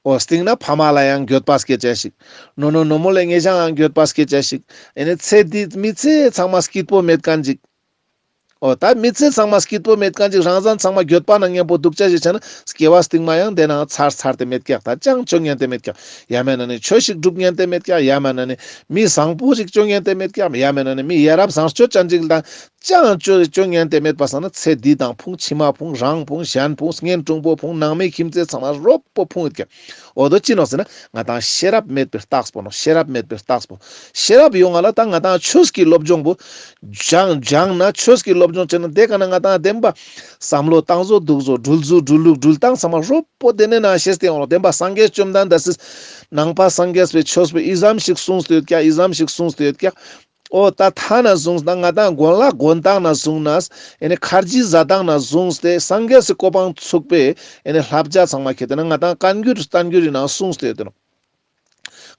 འོ་སྟིང་ན་ཕ་མ་ལ་ཡང་འགྱོད་པ་སྐྱེ་ཅེས་ཤིག་ནོ་ནོ་ནོ་མོ་ལེ་ངེ་ཅང་ཡང་འགྱོད་པ་སྐྱེ་ཅེས་ཤིག་ཨེ་ནི་ཚེ་འདི་མི་ཚེ་ཚང་མ་སྐྱིད་པོ་མེད་མཁན་ཅིག་འོ་ད་མི་ཚེ་ཚང་མ་སྐྱིད་པོ་མེད་མཁན་ཅིག་རང་བཟང་ཚང་མ་འགྱོད་པ་ནང་མཉམ་པོ་འདུག་ཅེས་ཞིག་ཆ་ན་སྐྱེ་བ་སྟིང་མ་ཡང་དེ་ནང་ཚར་ཚར་ཏེ་མེད་ཀྱག་ད་ཅང་ཅོ་ཉན་ཏེ་མེད་ཀྱག་ཡ་མེད་ན་ནི་ཆོས་ཤིག་སྒྲུབ་ཉན་ཏེ་མེད་ཀྱག་ཡ་མེད་ན་ནི་མི་བཟང་པོ་ཞིག་ཅོ་ཉན་ཏེ་མེད་ཀྱག་ཡ་མེད་ན་ནི་མི་ཡ་རབས་བཟང་སྤྱོད་ཅན་ཅིག་དང་ཅང་ཅོ་ཅོ་ཉན་ཏེ་མེད་པ་སང་ན་ཚེ་འདི་དང་ཕུང་། ཕྱི་མ་ཕུང་། རང་ཕུང་། གཞན་ཕུང་། གཉེན་དྲུང་པོ་ཕུང་། ནང་མི་ཁྱིམ་མཚེས་ཚང་མ་རོབ་པོ་ཕུང་ཡོད་ཀྱག་འོ་དོ་ཅི་ནོག་ཟེར་ན་ང་ཏང་ཤེས་རབ་མེད་པའི་རྟགས་པོ་ནོག་ཤེས་རབ་མེད་པའི་རྟགས་པོ། ཤེས་རབ་ཡོང་ང་ལ་ད་ང་ཏང་ཆོས་ཀྱི་སློབ་སྦྱོང་པོ་སྦྱང་སྦྱང་ན་ཆོས་ཀྱི་སློབ་སྦྱོང་བྱས་ན་དེ་ཀ་ན་ང་ཏང་བདེན་པ་བསམ་བློ་བཏང་བཟོ་འདུག་བཟོ་འགྲུལ་བཟོ་འགྲུལ་ལུགས་འགྲུལ་སྟངས་ཚང་མ་རོབ་པོ་དེ་ནས་ན་ཤེས་ཏེ་ཡོང་ལོ། བདེན་པ་སངས་རྒྱས་བཅོམ་ལྡན་འདས་སི་ནང་པ་སངས་རྒྱས་པའི་ཆོས་པོ་ཨི་ཙམ་ཞིག་གསུངས་ཏེ་ཡོད་ཀྱག་ཨི་ཙམ་ཞིག་གསུངས་ཏེ་ཡོད་ཀྱག་འོ་ད་ཐ་ན་བཟུང་ན་ང་ཏང་གོན་ལག་གོན་སྟངས་ན་བཟུང་ན་ཨེ་ནི་ཁར་ཇི་ཟ་སྟངས་ན་བཟུང་སྟེ་སངས་རྒྱས་སི་གོ་འཕང་ཚུགས་པའི་ཨེ་ནི་བསླབ་བྱ་ཚང་མ་ཁྱེར་ཏེ་ན་ང་ཏང་བཀའ་འགྱུར་བསྟན་འགྱུར་ཡིན་ན་གསུངས་ཏེ་ཡོད་དེ་ནོག་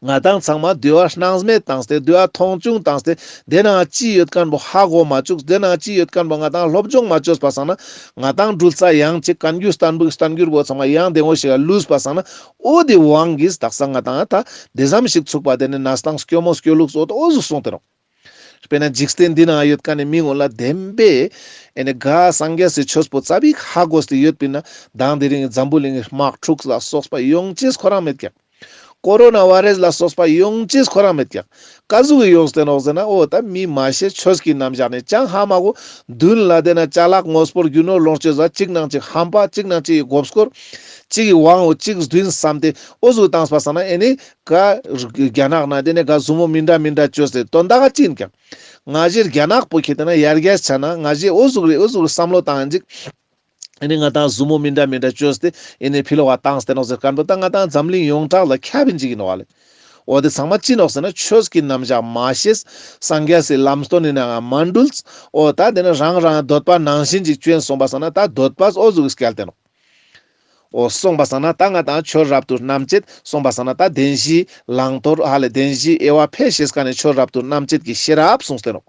ང་ཏང་ཚང་མ་འདུལ་བ་སྣང་མེད་བཏང་སྟེ་འདུལ་བ་མཐོང་ཆུང་བཏང་སྟེ་དེ་ནང་ཅི་ཡོད་མཁན་པོ་ཧ་གོ་མ་བཅུག་དེ་ནང་ཅི་ཡོད་མཁན་པོ་ང་ཏང་སློབ་སྦྱོང་མ་བཅོས་པ་སང་ན་ང་ཏང་འགྲུལ་ས་ཡང་ཅིག་བཀའ་འགྱུར་བསྟན་པའི་བསྟན་འགྱུར་པོ་ཚང་མ་ཡང་བདེ་མོ་ཞིག་ལ་ལུས་པ་སང་ན་འོ་དེ་དབང་གིས་དག་ས་ང་ཏང་ད་དེ་ཙམ་ཞིག་ཚུགས་པ་དེ་ནི་ན་སྟངས་སྐྱོ་མོ་སྐྱོ་ལུགས་འོ་དོ་འོ་ཟུག་གསུངས་ཏེ་ནོག་དཔེར་ན་འཇིག་རྟེན་འདི་ནང་ཡོད་མཁན་ནི་མི་ངོ་ལ་བདེན་པའི་ཨེ་ནི་ག་སངས་རྒྱས་སི་ཆོས་པོ་ཙ་པིག་ཧ་གོ་སྟེ་ཡོད་པིན་ན་མདང་དེ་རིང་འཛམ་བུ་གླིང་གི་དམག་འཁྲུག་ལ་སོགས་པ་ཡོང་ཅེས་ཁོ་རང་མེད་ཀྱག་ཀོ་རོ་ན་བྷ་རེས་ལ་སོགས་པ་ཡོང་ཅེས་ཁོ་རང་མེད་ཀྱག་ཀ་ཟུག་གི་ཡོངས་ཏེ་ནོག་ཟེར་ན་འོ་ད་མི་མ་ཤེས་ཆོས་ཀྱི་རྣམ་གཞག་ནི་ཅང་ཧ་མ་གོ་མདུན་ལ་དེ་ན་ཅ་ལག་དངོས་པོར་རྒྱུ་ནོར་ལོངས་སྤྱོད་ཟ་གཅིག་ནང་གཅིག་ཧམ་པ་གཅིག་ནང་གཅིག་གི་མགོ་སྐོར་གཅིག་གི་དབང་འོ་གཅིག་མདུན་བསམ་སྟེ་འོ་ཟུག་བཏང་པ་སང་ན་ཨེ་ནི་ག་རྒྱ་ནག་ན་དེ་ནས་ག་ཟུ་མོ་མི་འདྲ་མི་འདྲ་བཅོས་ཏེ་དོན་དག་ག་ཅི་ཡིན་ཀྱང་། ང་ཞེ་རྒྱ་ནག་པོ་ཁྱེར་ཏེ་ན་ཡར་རྒྱས་ཆ་ན་ང་ཞེ་འོ་ཟུག་རེ་འོ་ཟུག་རེ་བསམ་བློ་བཏང་ཡིན་ཅིག་ཨེ་ནི་ང་ཏང་ཟུ་མོ་མི་འདྲ་མི་འདྲ་བཅོས་ཏེ་ཨེ་ནི་ཕི་ལོག་ག་བཏང་སྟེ་ནོག་ཟེར་མཁན་པོ་ད་ང་ཏང་འཛམ་གླིང་ཡོངས་གྲགས་ལ་ཁྱབ་ཡིན་ཅིག་ཡིན་ནོག་ལེ། འོ་དེ་ཚང་མ་ཅི་ནོག་ཟེར་ན་ཆོས་ཀྱི་རྣམ་གཞག་མ་ཤེས། སངས་རྒྱས་སི་ལམ་སྟོན་ནི་ནང་མ་འགྲུལ། འོ་ད་དེ་ནི་རང་རང་འདོད་པ་ནང་བཞིན་ཅིག་བཅོས་སོང་པ་སང་ན་ད་འདོད་པ་འོ་ཟུག་གི་སྐྱལ་ཏེ་ནོག་འོ་སོང་པ་སང་ན་ད་ང་ཏང་ཆོས་རབ་ཏུ་རྣམ་དཔྱད་སོང་པ་སང་ན་ད་བདེན་བཞིའི་བླང་དོར་ཧ་ལེ་བདེན་བཞིའི་དབྱེ་བ་ཕལ་ཤེས་མཁན་ནི་ཆོས་རབ་ཏུ་རྣམ་དཔྱད་ཀྱི་ཤེས་རབ་གསུངས་ཏེ་ནོག་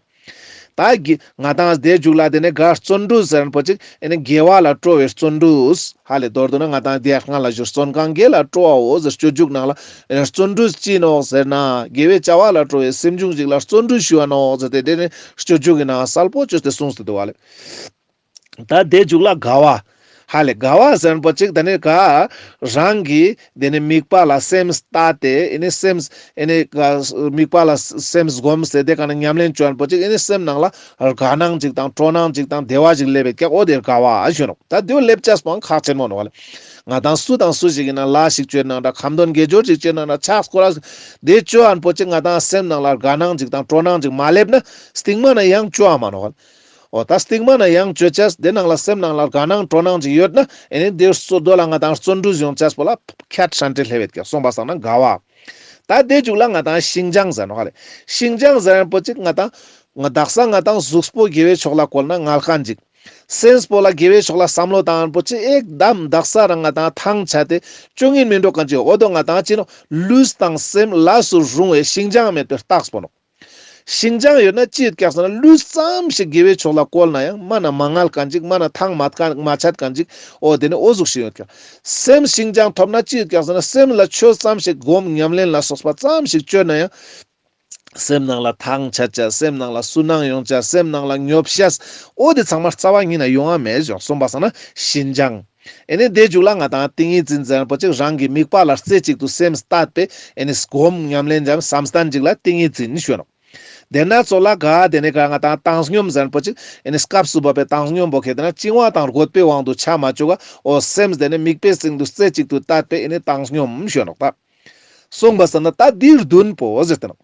ད་གི་ང་ཏང་དེ་མཇུག་ལ་དེ་ནས་ག་བརྩོན་འགྲུས་ཟེར་མཁན་པོ་ཅིག་ཨེ་ནི་དགེ་བ་ལ་སྤྲོ་བའི་བརྩོན་འགྲུས་ཧ་ལེ་མདོར་བསྡུ་ན་ང་ཏང་དེ་སྔ་ལ་ཞུ་བརྩོན་གང་དགེ་ལ་སྤྲོ་བའོ་ཟེར་སྤྱོད་འཇུག་ནང་ལ་ཨེ་ནི་བརྩོན་འགྲུས་ཅི་ནོག་ཟེར་ན་དགེ་བའི་བྱ་བ་ལ་སྤྲོ་བའི་སེམས་བྱུང་ཞིག་ལ་བརྩོན་འགྲུས་ཞུ་བ་ནོག་ཟེར་ཏེ་དེ་ནི་སྤྱོད་འཇུག་གི་ནང་གསལ་པོ་བཅོས་ཏེ་གསུངས་ཏེ་འདུག་ཧ་ལེ། ད་དེ་མཇུག་ལ་དགའ་བ། ཧ་ལེ་དགའ་བ་ཟེར་མཁན་པོ་ཅིག་ད་ནི་ག་རང་གི་དེ་ནི་དམིགས་པ་ལ་སེམས་གཏད་དེ་ཨེ་ནི་སེམས་ཨེ་ནི་ག་དམིགས་པ་ལ་སེམས་བསྒོམས་ཏེ་དེ་ག་ན་ཉམས་ལེན་བཅོ་མཁན་པོ་ཅིག་ཨེ་ནི་སེམས་ནང་ལ་དགའ་སྣང་ཅིག་དང་སྤྲོ་སྣང་ཅིག་དང་བདེ་བ་ཅིག་སླེབས་པའི་ཀྱག་འོ་དེ་དགའ་བ་ཞུ་ནོག་ད་དེ་བོ་སླེབས་ཅེས་པོའང་ཁག་ཆེན་མོ་ནོག་ལེ། ང་ཏང་སུ་དང་སུ་ཞིག་ཡིན་ན་ལ་ཞིག་བཅོས་ན་འདྲ་ཁ་འདོན་དགེ་སྦྱོར་ཅིག་བཅོས་ན་འདྲ་ཕྱག་སྐོར་ར་དེ་བཅོ་མཁན་པོ་ཅིག་ང་ཏང་སེམས་ནང་ལ་དགའ་སྣང་ཅིག་དང་སྤྲོ་སྣང་ཅིག་མ་སླེབས་ན་སྟིང་མ་ན་ཡང་བཅོ་བ་མ་ནོག་ལེ། འོ་ད་སྟིང་མ་ན་ཡང་བཅོ་ཅེས་དེ་ནང་ལ་སེམས་ནང་ལ་དགའ་སྣང་སྤྲོ་སྣང་ཅིག་ཡོད་ན་ཨེ་ནི་དེ་སོ་དོ་ལ་ང་ཏང་བརྩོན་འགྲུས་ཡོང་ཅེས་པོ་ལ་ཁྱད་ཧྲན་ཏེ་སླེབས་ཡོད་ཀྱག་སོང་པ་སང་ན་དགའ་བ། ད་དེ་མཇུག་ལ་ང་ཏང་ཤིན་སྦྱངས་ཟེར་ནོག་ཧ་ལེ། ཤིན་སྦྱངས་ཟེར་མཁན་པོ་ཅིག་ང་ཏང་ང་དག་ས་ང་ཏང་གཟུགས་པོ་དགེ་བའི་ཕྱོགས་ལ་བཀོལ་ན་ངལ་མཁན་ཅིག་སེམས་པོ་ལ་དགེ་བའི་ཕྱོགས་ལ་བསམ་བློ་བཏང་མཁན་པོ་ཅིག་ཨེག་དམ་དག་ས་རང་ང་ཏང་ཐང་ཆད་དེ་བཅོ་ཉན་མི་འགྲོ་མཁན་ཅིག་འོ་དོ་ང་ཏང་ཅི་ནོག་ལུས་དང་སེམས་ལས་སུ་རུང་བའི་ཤིན་སྦྱངས་མེད་པའི་རྟགས་པོ་ནོག་ཤིན་སྦྱངས་ཡོད་ན་ཅི་ཡོད་ཀྱག་ཟེར་ན་ལུས་ཙམ་ཞིག་དགེ་བའི་ཕྱོགས་ལ་བཀོལ་ན་ཡང་མ་ན་མ་ངལ་མཁན་ཅིག་མ་ན་ཐང་མ་ཆད་མཁན་ཅིག་འོ་དེ་ནི་འོ་ཟུག་ཞིག་ཡོད་ཀྱག་སེམས་ཤིན་སྦྱངས་ཐོབ་ན་ཅི་ཡོད་ཀྱག་ཟེར་ན་སེམས་ལ་ཆོས་ཙམ་ཞིག་སྒོམ་ཉམས་ལེན་ལ་སོགས་པ་ཙམ་ཞིག་བཅོས་ན་ཡང་སེམས་ནང་ལ་ཐང་ཆད་ཅེས་སེམས་ནང་ལ་སུན་སྣང་ཡོང་ཅེས་སེམས་ནང་ལ་ཉོབ་ཤེས་འོ་དེ་ཚང་མ་རྩ་བ་ཉིད་ནས་ཡོང་ང་མེད་ཞོག་སོང་པ་སང་ན་ཤིན་སྦྱངས། ཨེ་ནི་དེ་མཇུག་ལ་ང་ཏང་ཏིང་ངེ་འཛིན་ཟེར་མཁན་པོ་ཅིག་རང་གི་དམིགས་པ་ལ་རྩེ་གཅིག་ཏུ་སེམས་གཏད་པའི་ཨེ་ནི་སྒོམ་ཉམས་ལེན་ཙམ་བསམ་གཏན་ཅིག་ལ་ཏིང་ངེ་འཛིན་ཞུ་ནོག་དེ་ན་ཚོ་ལ་ག་དེ་ནི་ག་ང་ཏང་བཏང་སྙོམས་ཟེར་མཁན་པོ་ཅིག་ཨེ་ནི་སྐབས་སུ་བབ་པའི་བཏང་སྙོམས་པོ་ཁེ་དེ་ན་བཅིང་བ་དང་རྒོད་པའི་དབང་དུ་ཆ་མ་བཅུག་ག་འོ་སེམས་དེ་ནི་དམིགས་པའི་སྟེང་དུ་རྩེ་གཅིག་ཏུ་གཏད་པའི་ཨེ་ནི་བཏང་སྙོམས་ཞུ་ནོག་ད་སོང་པ་སང་ན་ད་འདི་བདུན་པོ་ཟེར་ཏེ་ནོག་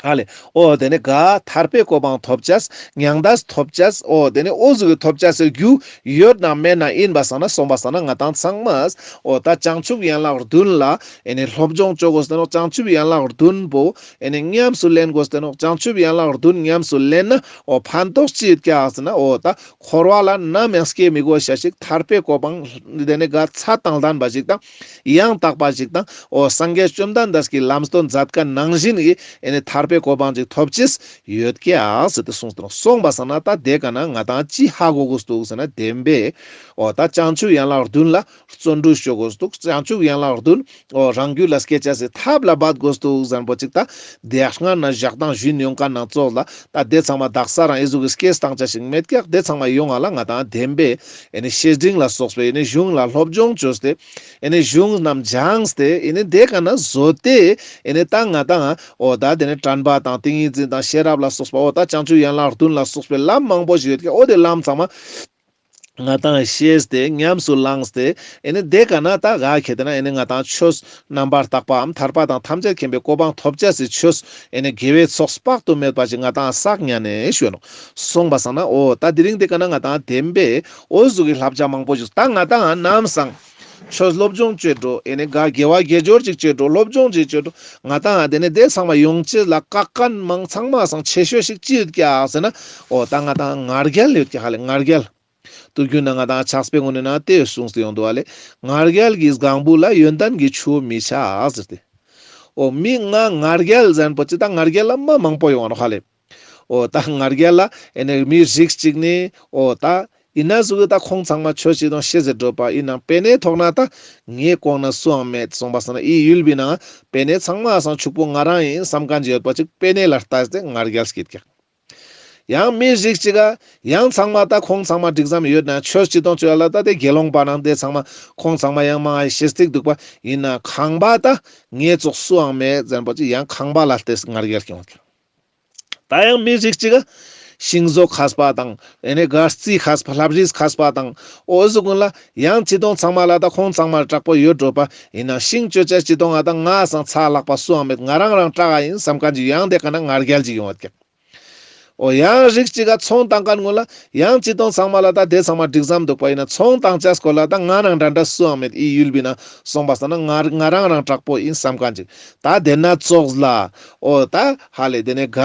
ཧ་ལེ། འོ་དེ་ནི་ག་ཐར་པའི་གོ་འཕང་ཐོབ་ཅེས་མྱང་འདས་ཐོབ་ཅེས་འོ་དེ་ནི་འོ་ཟུག་གི་ཐོབ་ཅེས་སི་རྒྱུ་ཡོད་ན་མེད་ན་ཡིན་པ་སང་ན་སོང་པ་སང་ན་ང་ཏང་ཚང་མ་འོ་ད་བྱང་ཆུབ་ཡན་ལག་བདུན་ལ་ཨེ་ནི་སློབ་སྦྱོང་བཅོ་དགོས་ཏེ་ནོག་བྱང་ཆུབ་ཡན་ལག་བདུན་པོ་ཨེ་ནི་ཉམས་སུ་ལེན་དགོས་ཏེ་ནོག་བྱང་ཆུབ་ཡན་ལག་བདུན་ཉམས་སུ་ལེན་ན་འོ་ཕན་ཐོགས་ཅི་ཡོད་ཀྱག་ཟེར་ན་འོ་ད་འཁོར་བ་ལ་ནམ་ཡང་སྐྱེ་མི་དགོས་ཤེས་ཤིག་ཐར་པའི་གོ་འཕང་དེ་ནི་ག་ཚད་དང་ལྡན་པ་ཞིག་དང་ཡང་དག་པ་ཞིག་དང་འོ་སངས་རྒྱས་བཅོམ་ལྡན་འདས་ཀྱི་ལམ་སྟོན་མཛད་མཁན་ནང་བཞིན་གྱི་ཨེ་ནི་ཐར་ པའི་གོ་འཕང་ཅིག་ཐོབ་ཅེས་ཡོད་ཀྱག་ཟེར་ཏེ་གསུངས་ཏེ་ནོག། སོང་པ་སང་ན་ད་དེ་ཀ་ན་ང་ཏང་ཅི་ཧ་གོ་དགོས་འདུག་ཟེར་ན་བདེན་པས། འོ་ད་བྱང་ཆུབ་ཡན་ལག་བདུན་ལ་བརྩོན་འགྲུས་ཅོ་དགོས་འདུག། བྱང་ཆུབ་ཡན་ལག་བདུན་འོ་རང་རྒྱུད་ལ་སྐྱེ་ཅེས་སི་ཐབས་ལ་འབད་དགོས་འདུག་ཟེར་པོ་ཅིག་ད་དེ་སྔ་ན་ཞག་དང་ཞུས་ཡོང་ཁན་ནང་ཙོགས་ལ་ད་དེ་ཚང་མ་དག་ས་རང་ཨི་ཟུག་གི་སྐྱེས་བཏང་ཅེས་ཤིག་མེད་ཀྱག། དེ་ཚང་མ་ཡོང་བ་ལ་ང་ཏང་བདེན་པས་ཨེ་ནི་བཤེས་སྤྲིང་ལ་སོགས་པའི་ཨེ་ནི་གཞུང་ལ་སློབ་སྦྱོང་ཅོས་ཏེ་ཨེ་ནི་གཞུང་རྣམས་སྦྱངས་ཏེ་ཨེ་ནི་དེ་ཀ་ན་བཟོ་སྟེ་ཨེ་ནི་ད་ང་ཏང་འོ་ད་དེ་ནི་དྲན་པ་དང་ཏིང་ངེ་འཛིན་དང་ཤེས་རབ་ལ་སོགས་པ་འོ་ད་བྱང་ཆུབ་ཡན་ལག་བདུན་ལ་སོགས་པའི་ལམ་མང་པོ་ཞིག་ཡོད་ཀྱག། འོ་དེ་ལམ་ཚང་མ་ང་ཏང་ཤེས་ཏེ་ཉམས་སུ་བླངས་ཏེ་ཨེ་ནི་དེ་ཀ་ན་ད་ག་ཁེ་ཏེ་ན་ཨེ་ནི་ང་ཏང་ཆོས་རྣམ་པར་དག་པའམ་ཐར་པ་དང་ཐམས་ཅད་མཁྱེན་པའི་གོ་འཕང་ཐོབ་ཅེས་སི་ཆོས་ཨེ་ནི་དགེ་བའི་ཚོགས་དཔག་ཏུ་མེད་པ་ཅིག་ང་ཏང་བསགས་ཉན་ནས་ཞུ་ནོག། སོང་པ་སང་ན་འོ་ད་དེ་རིང་དེ་ཀ་ན་ང་ཏང་བདེན་པས་འོ་ཟུག་གི་བསླབ་བྱ་མང་པོ་ཞིག་ད་ང་ཏང་ནམ་སང་ཆོས་སློབ་སྦྱོང་ཅོས་འགྲོ་ཨེ་ནི་ག་དགེ་བ་དགེ་སྦྱོར་ཅིག་ཅོས་འགྲོ་སློབ་སྦྱོང་ཅིག་ཅོས་འགྲོ་ང་ཏང་དེ་ནི་དེ་ཚང་མ་ཡོང་ཅེས་ལ་བཀག་མཁན་མང་ཚང་མ་སང་ཆེ་ཤོས་ཤིག་ཅི་ཡོད་ཀྱག་ཟེར་ན་འོ་ད་ང་ཏང་ང་རྒྱལ་ཡོད་ཀྱག་ཧ་ལེ་ང་རྒྱལ། དུས་རྒྱུན་ན་ང་ཏང་ཕྱག་དཔེ་ངོ་ནས་ན་དེ་གསུངས་ཏེ་ཡོང་འདུག་ཨ་ལེ། ང་རྒྱལ་གྱི་སྒང་བུ་ལ་ཡོན་ཏན་གྱི་ཆུ་མི་ཆགས་ཟེར་ཏེ། འོ་མི་ང་ང་རྒྱལ་ཟེར་པོ་ཅི་ད་ང་རྒྱལ་ལ་མ་མང་པོ་ཡོང་ང་ནོག་ཧ་ལེ། འོ་ད་ང་རྒྱལ་ལ་ཨེ་ནི་མི་རིགས་གཅིག་ནི་འོ་ད་ཨིན་ན་ཟུག་གི་ད་ཁོང་ཚང་མ་ཆོས་ཅི་དང་ཤེས་ཟེར་འགྲོ་པ་ཨིན་ན་པེ་ནེ་ཐོག་ན་ད་ངའི་གོང་ན་སུའང་མེད་སོང་པ་སང་ན་ཨི་ཡུལ་བི་ན་པེ་ནེ་ཚང་མ་སང་ཕྱུག་པོ་ང་རང་ཨིན་བསམ་མཁན་ཅིག་ཡོད་པ་ཅིག་པེ་ནེ་ལ་ལྟས་ཏེ་ང་རྒྱལ་སྐྱེད་ཀྱག། ཡང་མི་རིགས་གཅིག་ག་ཡང་ཚང་མ་ད་ཁོང་ཚང་མ་འགྲིག་ཙམ་ཡོད་ན་ཆོས་ཅི་དང་ཆོས་ལ་ད་དེ་དགེ་སློང་པ་ནང་དེ་ཚང་མ་ཁོང་ཚང་མ་ཡང་མང་ང་ཤེས་ཏིག་འདུག་པ་ཨིན་ན་ཁང་པ་ད་ངའི་ཙོགས་སུའང་མེད་ཟེར་པོ་ཅི་ཡང་ཁང་པ་ལ་ལྟས་ང་རྒྱལ་སྐྱེ་ཡོང་ཀྱག། ད་ཡང་མི་རིགས་གཅིག་ག་ཤིང་བཟོ་མཁས་པ་དང་ཨེ་ནི་ག་རྩི་མཁས་པ་ལྷ་བྲིས་མཁས་པ་དང་འོ་ཟུག་ཀུན་ལ་ཡང་ཅི་དང་ཚང་མ་ལ་ད་ཁོང་ཚང་མ་དྲག་པོ་ཡོད་འགྲོ་པ་ཨིན་ན་ཤིང་ཅོ་ཅེས་ཅི་དང་ང་ད་ང་སང་ཚ་ལྷག་པ་སུའང་མེད་ང་རང་རང་དྲག་ཨིན་བསམ་མཁན་ཅིག་ཡང་དེ་ཀ་ན་ང་རྒྱལ་ཅིག་ཡོང་བ་ཀྱག། འོ་ཡང་རིགས་གཅིག་ག་ཚོང་བཏང་མཁན་ཀུན་ལ་ཡང་ཅི་དང་ཚང་མ་ལ་ད་དེ་ཚང་མ་འགྲིག་ཙམ་འདུག་པ་ཨིན་ན་ཚོང་བཏང་ཅེས་སྐོར་ལ་ད་ང་ནང་འདྲ་འདྲ་སུའང་མེད་ཨི་ཡུལ་བི་ན་སོང་པ་སང་ན་ང་ང་རང་རང་དྲག་པོ་ཨིན་བསམ་མཁན་ཅིག། ད་དེ་ན་ཙོགས་ལ་འོ་ད་ཧ་ལེ་དེ་ནས་ག་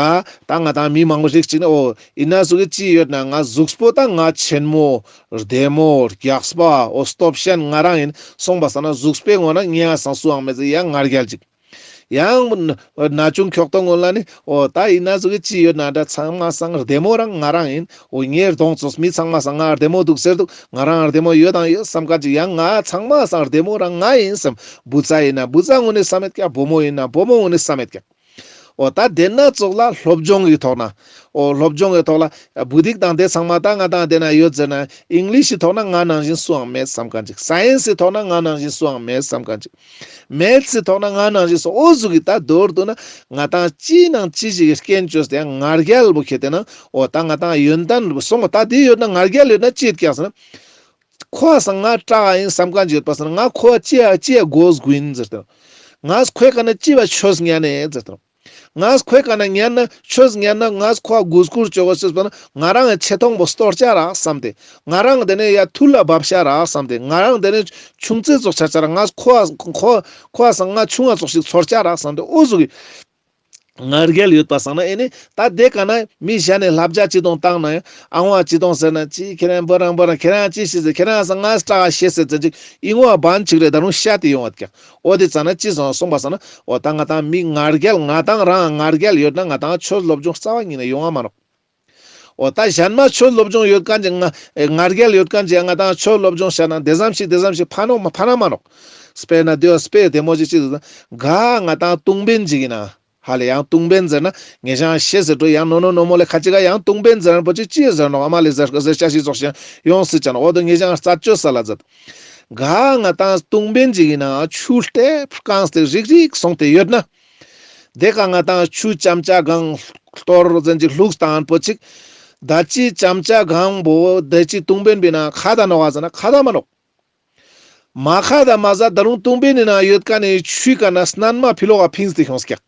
ད་ང་ཏང་མི་མང་པོ་རིགས་གཅིག་ནི་འོ་ཨིན་ན་ཟུག་གི་ཅི་ཡོད་ན་ང་གཟུགས་པོ་ད་ང་ཆེན་མོ་བདེ་མོ་རྒྱགས་པ་འོ་སྟོབས་ཤན་ང་རང་ཨིན་སོང་པ་སང་ན་གཟུགས་པོའི་ངོ་ན་ངའི་སང་སུའང་མེད་ཟེར་ཡང་ང་རྒྱལ་ཅིག། ཡང་ན་ཆུང་ཁྱོག་ཏོ་ངོ་ལ་ནི་འོ་ད་ཨིན་ན་ཟུག་གི་ཅི་ཡོད་ན་འདྲ་ཚང་མ་སང་བདེ་མོ་རང་ང་རང་ཨིན། འོ་ངའི་གདོང་ཙོགས་མི་ཚང་མ་སང་ང་བདེ་མོ་འདུག་ཟེར་འདུག། ང་རང་བདེ་མོ་ཡོད་དང་ཡོད་བསམ་མཁན་ཅིག་ཡང་ང་ཚང་མ་སང་བདེ་མོ་རང་ང་ཨིན་བསམ། བུ་ཚ་ཨིན་ན་བུ་ཚ་ངོ་ནས་བསམ་མེད་ཀྱག། བུ་མོ་ཨིན་ན་བུ་མོ་ངོ་ནས་བསམ་མེད་ཀྱག། འོ་ད་དེ་ན་ཙོགས་ལ་སློབ་སྦྱོང་གི་ཐོག་ན་འོ་སློབ་སྦྱོང་གི་ཐོག་ལ་བུ་དིག་དང་དེ་ཚང་མ་ད་ང་དང་དེ་ན་ཡོད་ཟེར་ན་ཨིང་ལིཤ་གི་ཐོག་ན་ང་ནང་བཞིན་སུའང་མེད་བསམ་མཁན་ཅིག། སའེན་སི་གི་ཐོག་ན་ང་ནང་བཞིན་སུའང་མེད་བསམ་མཁན་ཅིག། མེཐ་སི་ཐོག་ན་ང་ནང་བཞིན་སོ་འོ་ཟུག་གི་ད་མདོར་བསྡུ་ན་ང་ཏང་ཅི་ནང་ཅི་ཞིག་གི་རྐྱེན་བཅོས་ཏེ་ཡང་ང་རྒྱལ་བོ་ཁྱེར་ཏེ་ན་འོ་ད་ང་ཏང་ཡོན་ཏན་སོང་ད་དེ་ཡོད་ན་ང་རྒྱལ་ཡོད་ན་ཅི་ཡོད་ཀྱག་ཟེར་ན། ཁོ་སང་ང་དྲག་ཨིན་བསམ་མཁན་ཅིག་ཡོད་པ་སང་ང་ཁོ་ཅི་ཡ་ཅི་ཡ་དགོས་དགོས་ཨིན་ཟེར་ཏེ། ང་ཁོའི་ཀ་ན་ཅི་བ་ཆོས་ཉན་ནས་ཟེར་ཏེ། ང་ཁོའི་ཀ་ན་ཉན་ན་ཆོས་ཉན་ན་ང་ཁོ་གུས་བཀུར་བཅོ་དགོས་ཟེར་པ་ན་ང་རང་ཆེ་མཐོང་པོ་སྟོར་ཆ་རག་བསམ་སྟེ། ང་རང་དེ་ནས་ཡ་ཐུར་ལ་བབས་ཆ་རག་བསམ་སྟེ། ང་རང་དེ་ནས་ཆུང་ཙེ་ཙོགས་ཆ་ཆ་རག། ང་ཁོ་ཁོ་ཁོ་སང་ང་ཆུང་ང་ཙོགས་ཤིག་ཚོར་ཆ་རག་བསམ་སྟེ་འོ་ཟུག་གི་ང་རྒྱལ་ཡོད་པ་སང་ན་ཨེ་ནི་ད་དེ་ཀ་ན་མི་གཞན་ནས་བསླབ་བྱ་ཅི་དང་བཏང་ན་ཡང་ཨ་ཝ་ཅི་དང་ཟེར་ན་ཅི་ཁྱེད་རང་འབོ་རང་འབོ་རང་ཁྱེད་རང་ཅི་ཤེས་ཟེར་ཁྱེད་རང་སང་ང་དྲག་ཤེས་ཟེར་ཙམ་ཅིག་ཨིན་བ་བན་ཅིག་རེད། ད་རུང་ཤ་དེ་ཡོང་བ་ཀྱག། འོ་དེ་ཙ་ན་ཅི་སོང་སོང་པ་སང་ན་འོ་ད་ང་ཏང་མི་ང་རྒྱལ་ང་ཏང་རང་ང་རྒྱལ་ཡོད་ན་ང་ཏང་ཆོས་སློབ་སྦྱོང་རྩ་བ་ཉིད་ནས་ཡོང་བ་མ་ནོག། འོ་ད་གཞན་མ་ཆོས་སློབ་སྦྱོང་ཡོད་མཁན་ཅིག་ང་ཨེ་ང་རྒྱལ་ཡོད་མཁན་ཅིག་ང་ཏང་ཆོས་སློབ་སྦྱོང་བྱས་ན་དེ་ཙམ་ཞིག་དེ་ཙམ་ཞིག་ཕན་ནོག་མ་ཕན་ན་མ་ནོག། དཔེར་ན་དེ་བ་དཔེ་བདེ་མོ་ཅིག་ཅིག་ག་ང་ཏང་ཏུང་པེན་ཅིག་ཡིན་ན་ཧ་ལེ་ཡང་ཏུང་པེན་ཟེར་ན་ངེ་ཞང་ཤེས་ཟེར་འགྲོ་ཡང་ནོ་ནོ་ནོ་མོ་ལེ་ཁ་ཅིག་ག་ཡང་ཏུང་པེན་ཟེར་ན་པོ་ཅིག་ཅི་ཟེར་ནོག་ཨ་མ་ལེ་ཟེར་ཟེར་ཆ་ཞིག་ཙོགས་ཤིག་ཡོང་སྲིད་ཅན་འོ་དོ་ངེ་ཞང་རྩད་གཅོད་ས་ལ་མཛད། ག་ང་ཏང་ཏུང་པེན་ཅིག་ཡིན་ན་ཆུ་ལྟེབ་བཀངས་ཏེ་རིག་རིག་སོང་སྟེ་ཡོད་ན། དེ་ཀ་ང་ཏང་ཆུ་ཅམ་ཅ་གང་གཏོར་ཟེར་ཅིག་བླུགས་བཏང་པོ་ཅིག། ད་ཅི་ཅམ་ཅ་གང་པོ་དེ་ཅི་ཏུང་པེན་བི་ན་ཁ་ད་ནོག་ག་ཟེར་ན་ཁ་ད་མ་ནོག། མ་ཁ་ད་མ་ཟ་ད་རུང་ཏུང་པེན་ནི་ན་ཡོད་ཀ་ནི་ཆུའི་ཀ་ན་སྣན་མ་ཕི་ལོག་ག་ཕིངས་ཏེ་ཁྱོངས་ཀྱག།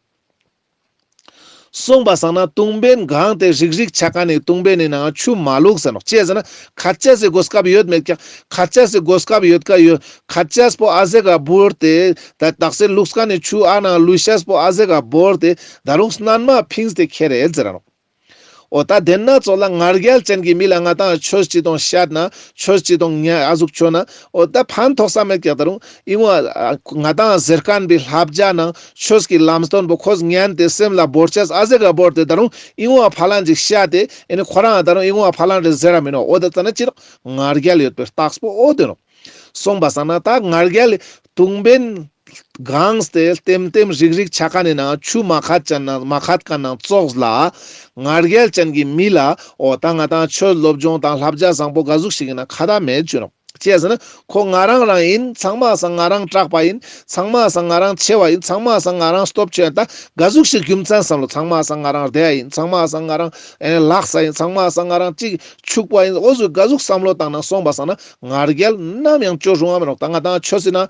སོང་པ་སང་ན་ཏུང་པེན་གང་དེ་རིག་རིག་ཆ་ཀ་ནི་ཏུང་པེན་ནི་ན་ཆུ་མ་བླུགས་ཟེར་ནོག། ཅི་ཟེར་ན་ཁ་ཅས་སི་གོ་སྐབས་ཡོད་མེད་ཀྱག། ཁ་ཅས་སི་གོ་སྐབས་ཡོད་ཀ་ཡོད། ཁ་ཅས་པོ་ཨ་ཟེ་ག་བོར་ཏེ་ད་དག་སེ་བླུགས་ཀ་ནི་ཆུ་ཨ་ན་ལུས་ཤས་པོ་ཨ་ཟེ་ག་བོར་ཏེ་ད་རུང་སྣན་མ་ཕིངས་ཏེ་ཁྱེར་རེད་ཟེར་ར་ནོག། འོ་ད་དེན་ན་ཙོགས་ལ་ང་རྒྱལ་ཅན་གྱི་མི་ལ་ང་ཏང་ཆོས་ཅི་དང་བཤད་ན་ཆོས་ཅི་དང་ཉ་ཨ་ཟུག་ཆོས་ན་འོ་ད་ཕན་ཐོགས་ས་མེད་ཀྱག་ད་རུང་ཨིན་བ་ང་ཏང་ཟེར་ཁན་བི་བསླབ་བྱ་ནང་ཆོས་ཀྱི་ལམ་སྟོན་པོ་ཁོས་ཉན་ཏེ་སེམས་ལ་བོར་ཅེས་ཨ་ཟེ་ག་བོར་ཏེ་ད་རུང་ཨིན་བ་ཕ་ལན་ཅིག་བཤད་དེ་ཨེ་ནི་ཁོ་རང་ད་རུང་ཨིན་བ་ཕ་ལན་རེ་ཟེར་ར་མིན་ནོག་འོ་ད་ཙ་ན་ཅི་རག་ང་རྒྱལ་ཡོད་པའི་རྟགས་པོ་འོ་དེ་ནོག་སོང་པ་སང་ན་ད་ང་རྒྱལ་དུང་བེན་གངས་ཏེ་ལྟེམ་ལྟེམ་རིག་རིག་ཆ་ཁན་ནི་ནང་ཆུ་མ་ཁད་ཅན་ན་མ་ཁད་ཁན་ནང་ཙོགས་ལ་ང་རྒྱལ་ཅན་གྱི་མི་ལ་འོ་ད་ང་ཏང་ཆོས་སློབ་སྦྱོང་དང་བསླབ་བྱ་བཟང་པོ་ག་ཟུག་ཞིག་ཡིན་ན་ཁ་ད་མེད་ཅུ་ནོག་ཅི་ཟེར་ན་ཁོ་ང་རང་རང་ཡིན། ཚང་མ་སང་ང་རང་དྲག་པ་ཡིན། ཚང་མ་སང་ང་རང་ཆེ་བ་ཡིན། ཚང་མ་སང་ང་རང་སྟོབས་ཆེ་ཡིན། ད་ག་ཟུག་ཞིག་རྒྱུ་མཚན་བསམ་བློ་ཚང་མ་སང་ང་རང་བདེ་ཡ་ཡིན། ཚང་མ་སང་ང་རང་ཨེ་ལགས་ས་ཡིན། ཚང་མ་སང་ང་རང་ཅིག་ཕྱུག་པ་ཡིན། འོ་ཟུག་ག་ཟུག་བསམ་བློ་བཏང་ན་སོང་པ་སང་ན་ང་རྒྱལ་ནམ་ཡང་ཅོ་རུང་ང་མི་ནོག་ད་ང་ཏང་ཆོས་ཟེར་ན་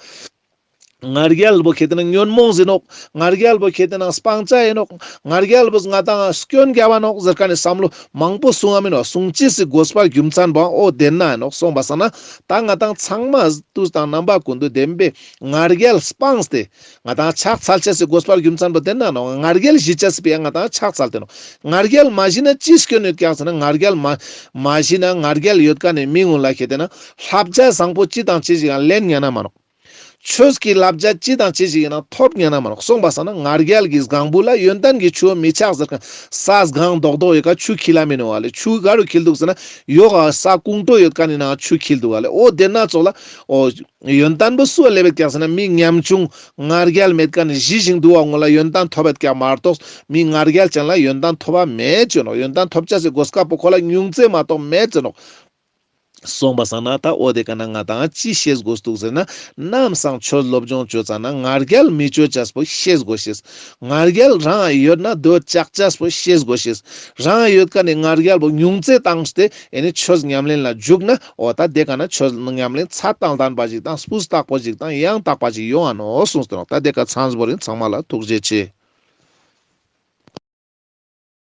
ང་རྒྱལ་བོ་ཁེ་ཏེ་ན་ཉོན་མོངས་ཟེར་ནོག་ང་རྒྱལ་བོ་ཁེ་ཏེ་ན་སྤང་བྱ་ཡིན་ནོག་ང་རྒྱལ་བོ་ང་ཏང་སྐྱོན་རྒྱབ་བ་ནོག་ཟེར་ཁན་ནི་བསམ་བློ་མང་པོ་གསུང་ང་མི་ནོག་གསུང་ཅེས་སི་དགོས་པ་རྒྱུ་མཚན་བོ་འོ་དེན་ན་ཡིན་ནོག་སོང་པ་སང་ན་ད་ང་ཏང་ཚང་མ་དུས་དང་རྣམ་པ་ཀུན་ཏུ་བདེན་པའི་ང་རྒྱལ་སྤངས་ཏེ་ང་ཏང་ཕྱག་འཚལ་ཅེས་སི་དགོས་པ་རྒྱུ་མཚན་བོ་དེན་ན་ནོག་ང་རྒྱལ་ཞི་ཅེས་སི་ཕི་ཡ་ང་ཏང་ཕྱག་འཚལ་ཏེ་ནོག་ང་རྒྱལ་མ་ཞི་ན་ཅི་སྐྱོན་ཡོད་ཀྱག་ཟེར་ན་ང་རྒྱལ་མ་མ་ཞི་ན་ང་རྒྱལ་ཡོད་ཁན་ནི་མི་ངུན་ལ་ཁེ་ཏེ་ན་བསླབ་བྱ་བཟང་པོ་ཅི་དང་ཅི་ཞིག་ཡང་ལེན་ཉན་ན་མ་ནོག་ཆོས་ཀྱི་བསླབ་བྱ་ཅི་དང་ཅི་ཞིག་ཡིན་ན་ཐོབ་ཉན་ན་མ་ནོག་སོང་པ་སང་ན་ང་རྒྱལ་གྱི་སྒང་བུ་ལ་ཡོན་ཏན་གྱི་ཆུ་མི་ཆགས་ཟེར་ཁན། ས་སྒང་རྡོག་རྡོག་ཡོད་ཀ་ཆུ་འཁྱིལ་ལ་མི་ནོག་ག་ལེ། ཆུ་ག་རུ་འཁྱིལ་འདུག་ཟེར་ན་ཡོག་ག་ས་ཀུང་ཀྲོ་ཡོད་ཁན་ནི་ནང་ཆུ་འཁྱིལ་འདུག་ག་ལེ། འོ་དེན་ན་ཙོགས་ལ་འོ་ཡོན་ཏན་བོ་སུ་ལ་ལེབ་བད་ཀྱག་ཟེར་ན་མི་ཉམ་ཆུང་ང་རྒྱལ་མེད་ཁན་ནི་ཞི་ཞིང་དུལ་བ་ངུན་ལ་ཡོན་ཏན་ཐོབ་བད་ཀྱག་མ་གཏོགས་མི་ང་རྒྱལ་ཅན་ལ་ཡོན་ཏན་ཐོབ་བ་མེད་ཅེ་ནོག་ཡོན་ཏན་ཐོབ་ཅེས་སི་གོ་སྐབས་པོ་ཁོ་ལ་ཉུང་ཙེ་མ་གཏོགས་མེད་ཅེ་ནོག་སོང་པ་སང་ན་ད་འོ་དེ་ཀ་ན་ང་ཏང་ཅི་ཤེས་དགོས་འདུག་ཟེར་ན་ནམ་སང་ཆོས་སློབ་སྦྱོང་ཅོ་ཙ་ན་ང་རྒྱལ་མི་ཅོ་ཅེས་པོ་ཤེས་དགོས་ཤེས། ང་རྒྱལ་རང་ཡོད་ན་དོ་ཅག་ཅེས་པོ་ཤེས་དགོས་ཤེས། རང་ཡོད་ཀ་ནི་ང་རྒྱལ་པོ་ཉུང་ཙེ་བཏང་སྟེ་ཨེ་ནི་ཆོས་ཉམས་ལེན་ལ་འཇུག་ན་འོ་ད་དེ་ཀ་ན་ཆོས་ཉམས་ལེན་ཚད་དང་ལྡན་པ་ཞིག་དང་སྤུས་དག་པོ་ཞིག་དང་ཡང་དག་པ་ཞིག་ཡོང་ང་ནོག་གསུངས་ཏེ་ནོག་ད་དེ་ཀ་ཚང་བོ་རིན་ཚང་མ་ལ་ཐུགས་རྗེ་ཆེ།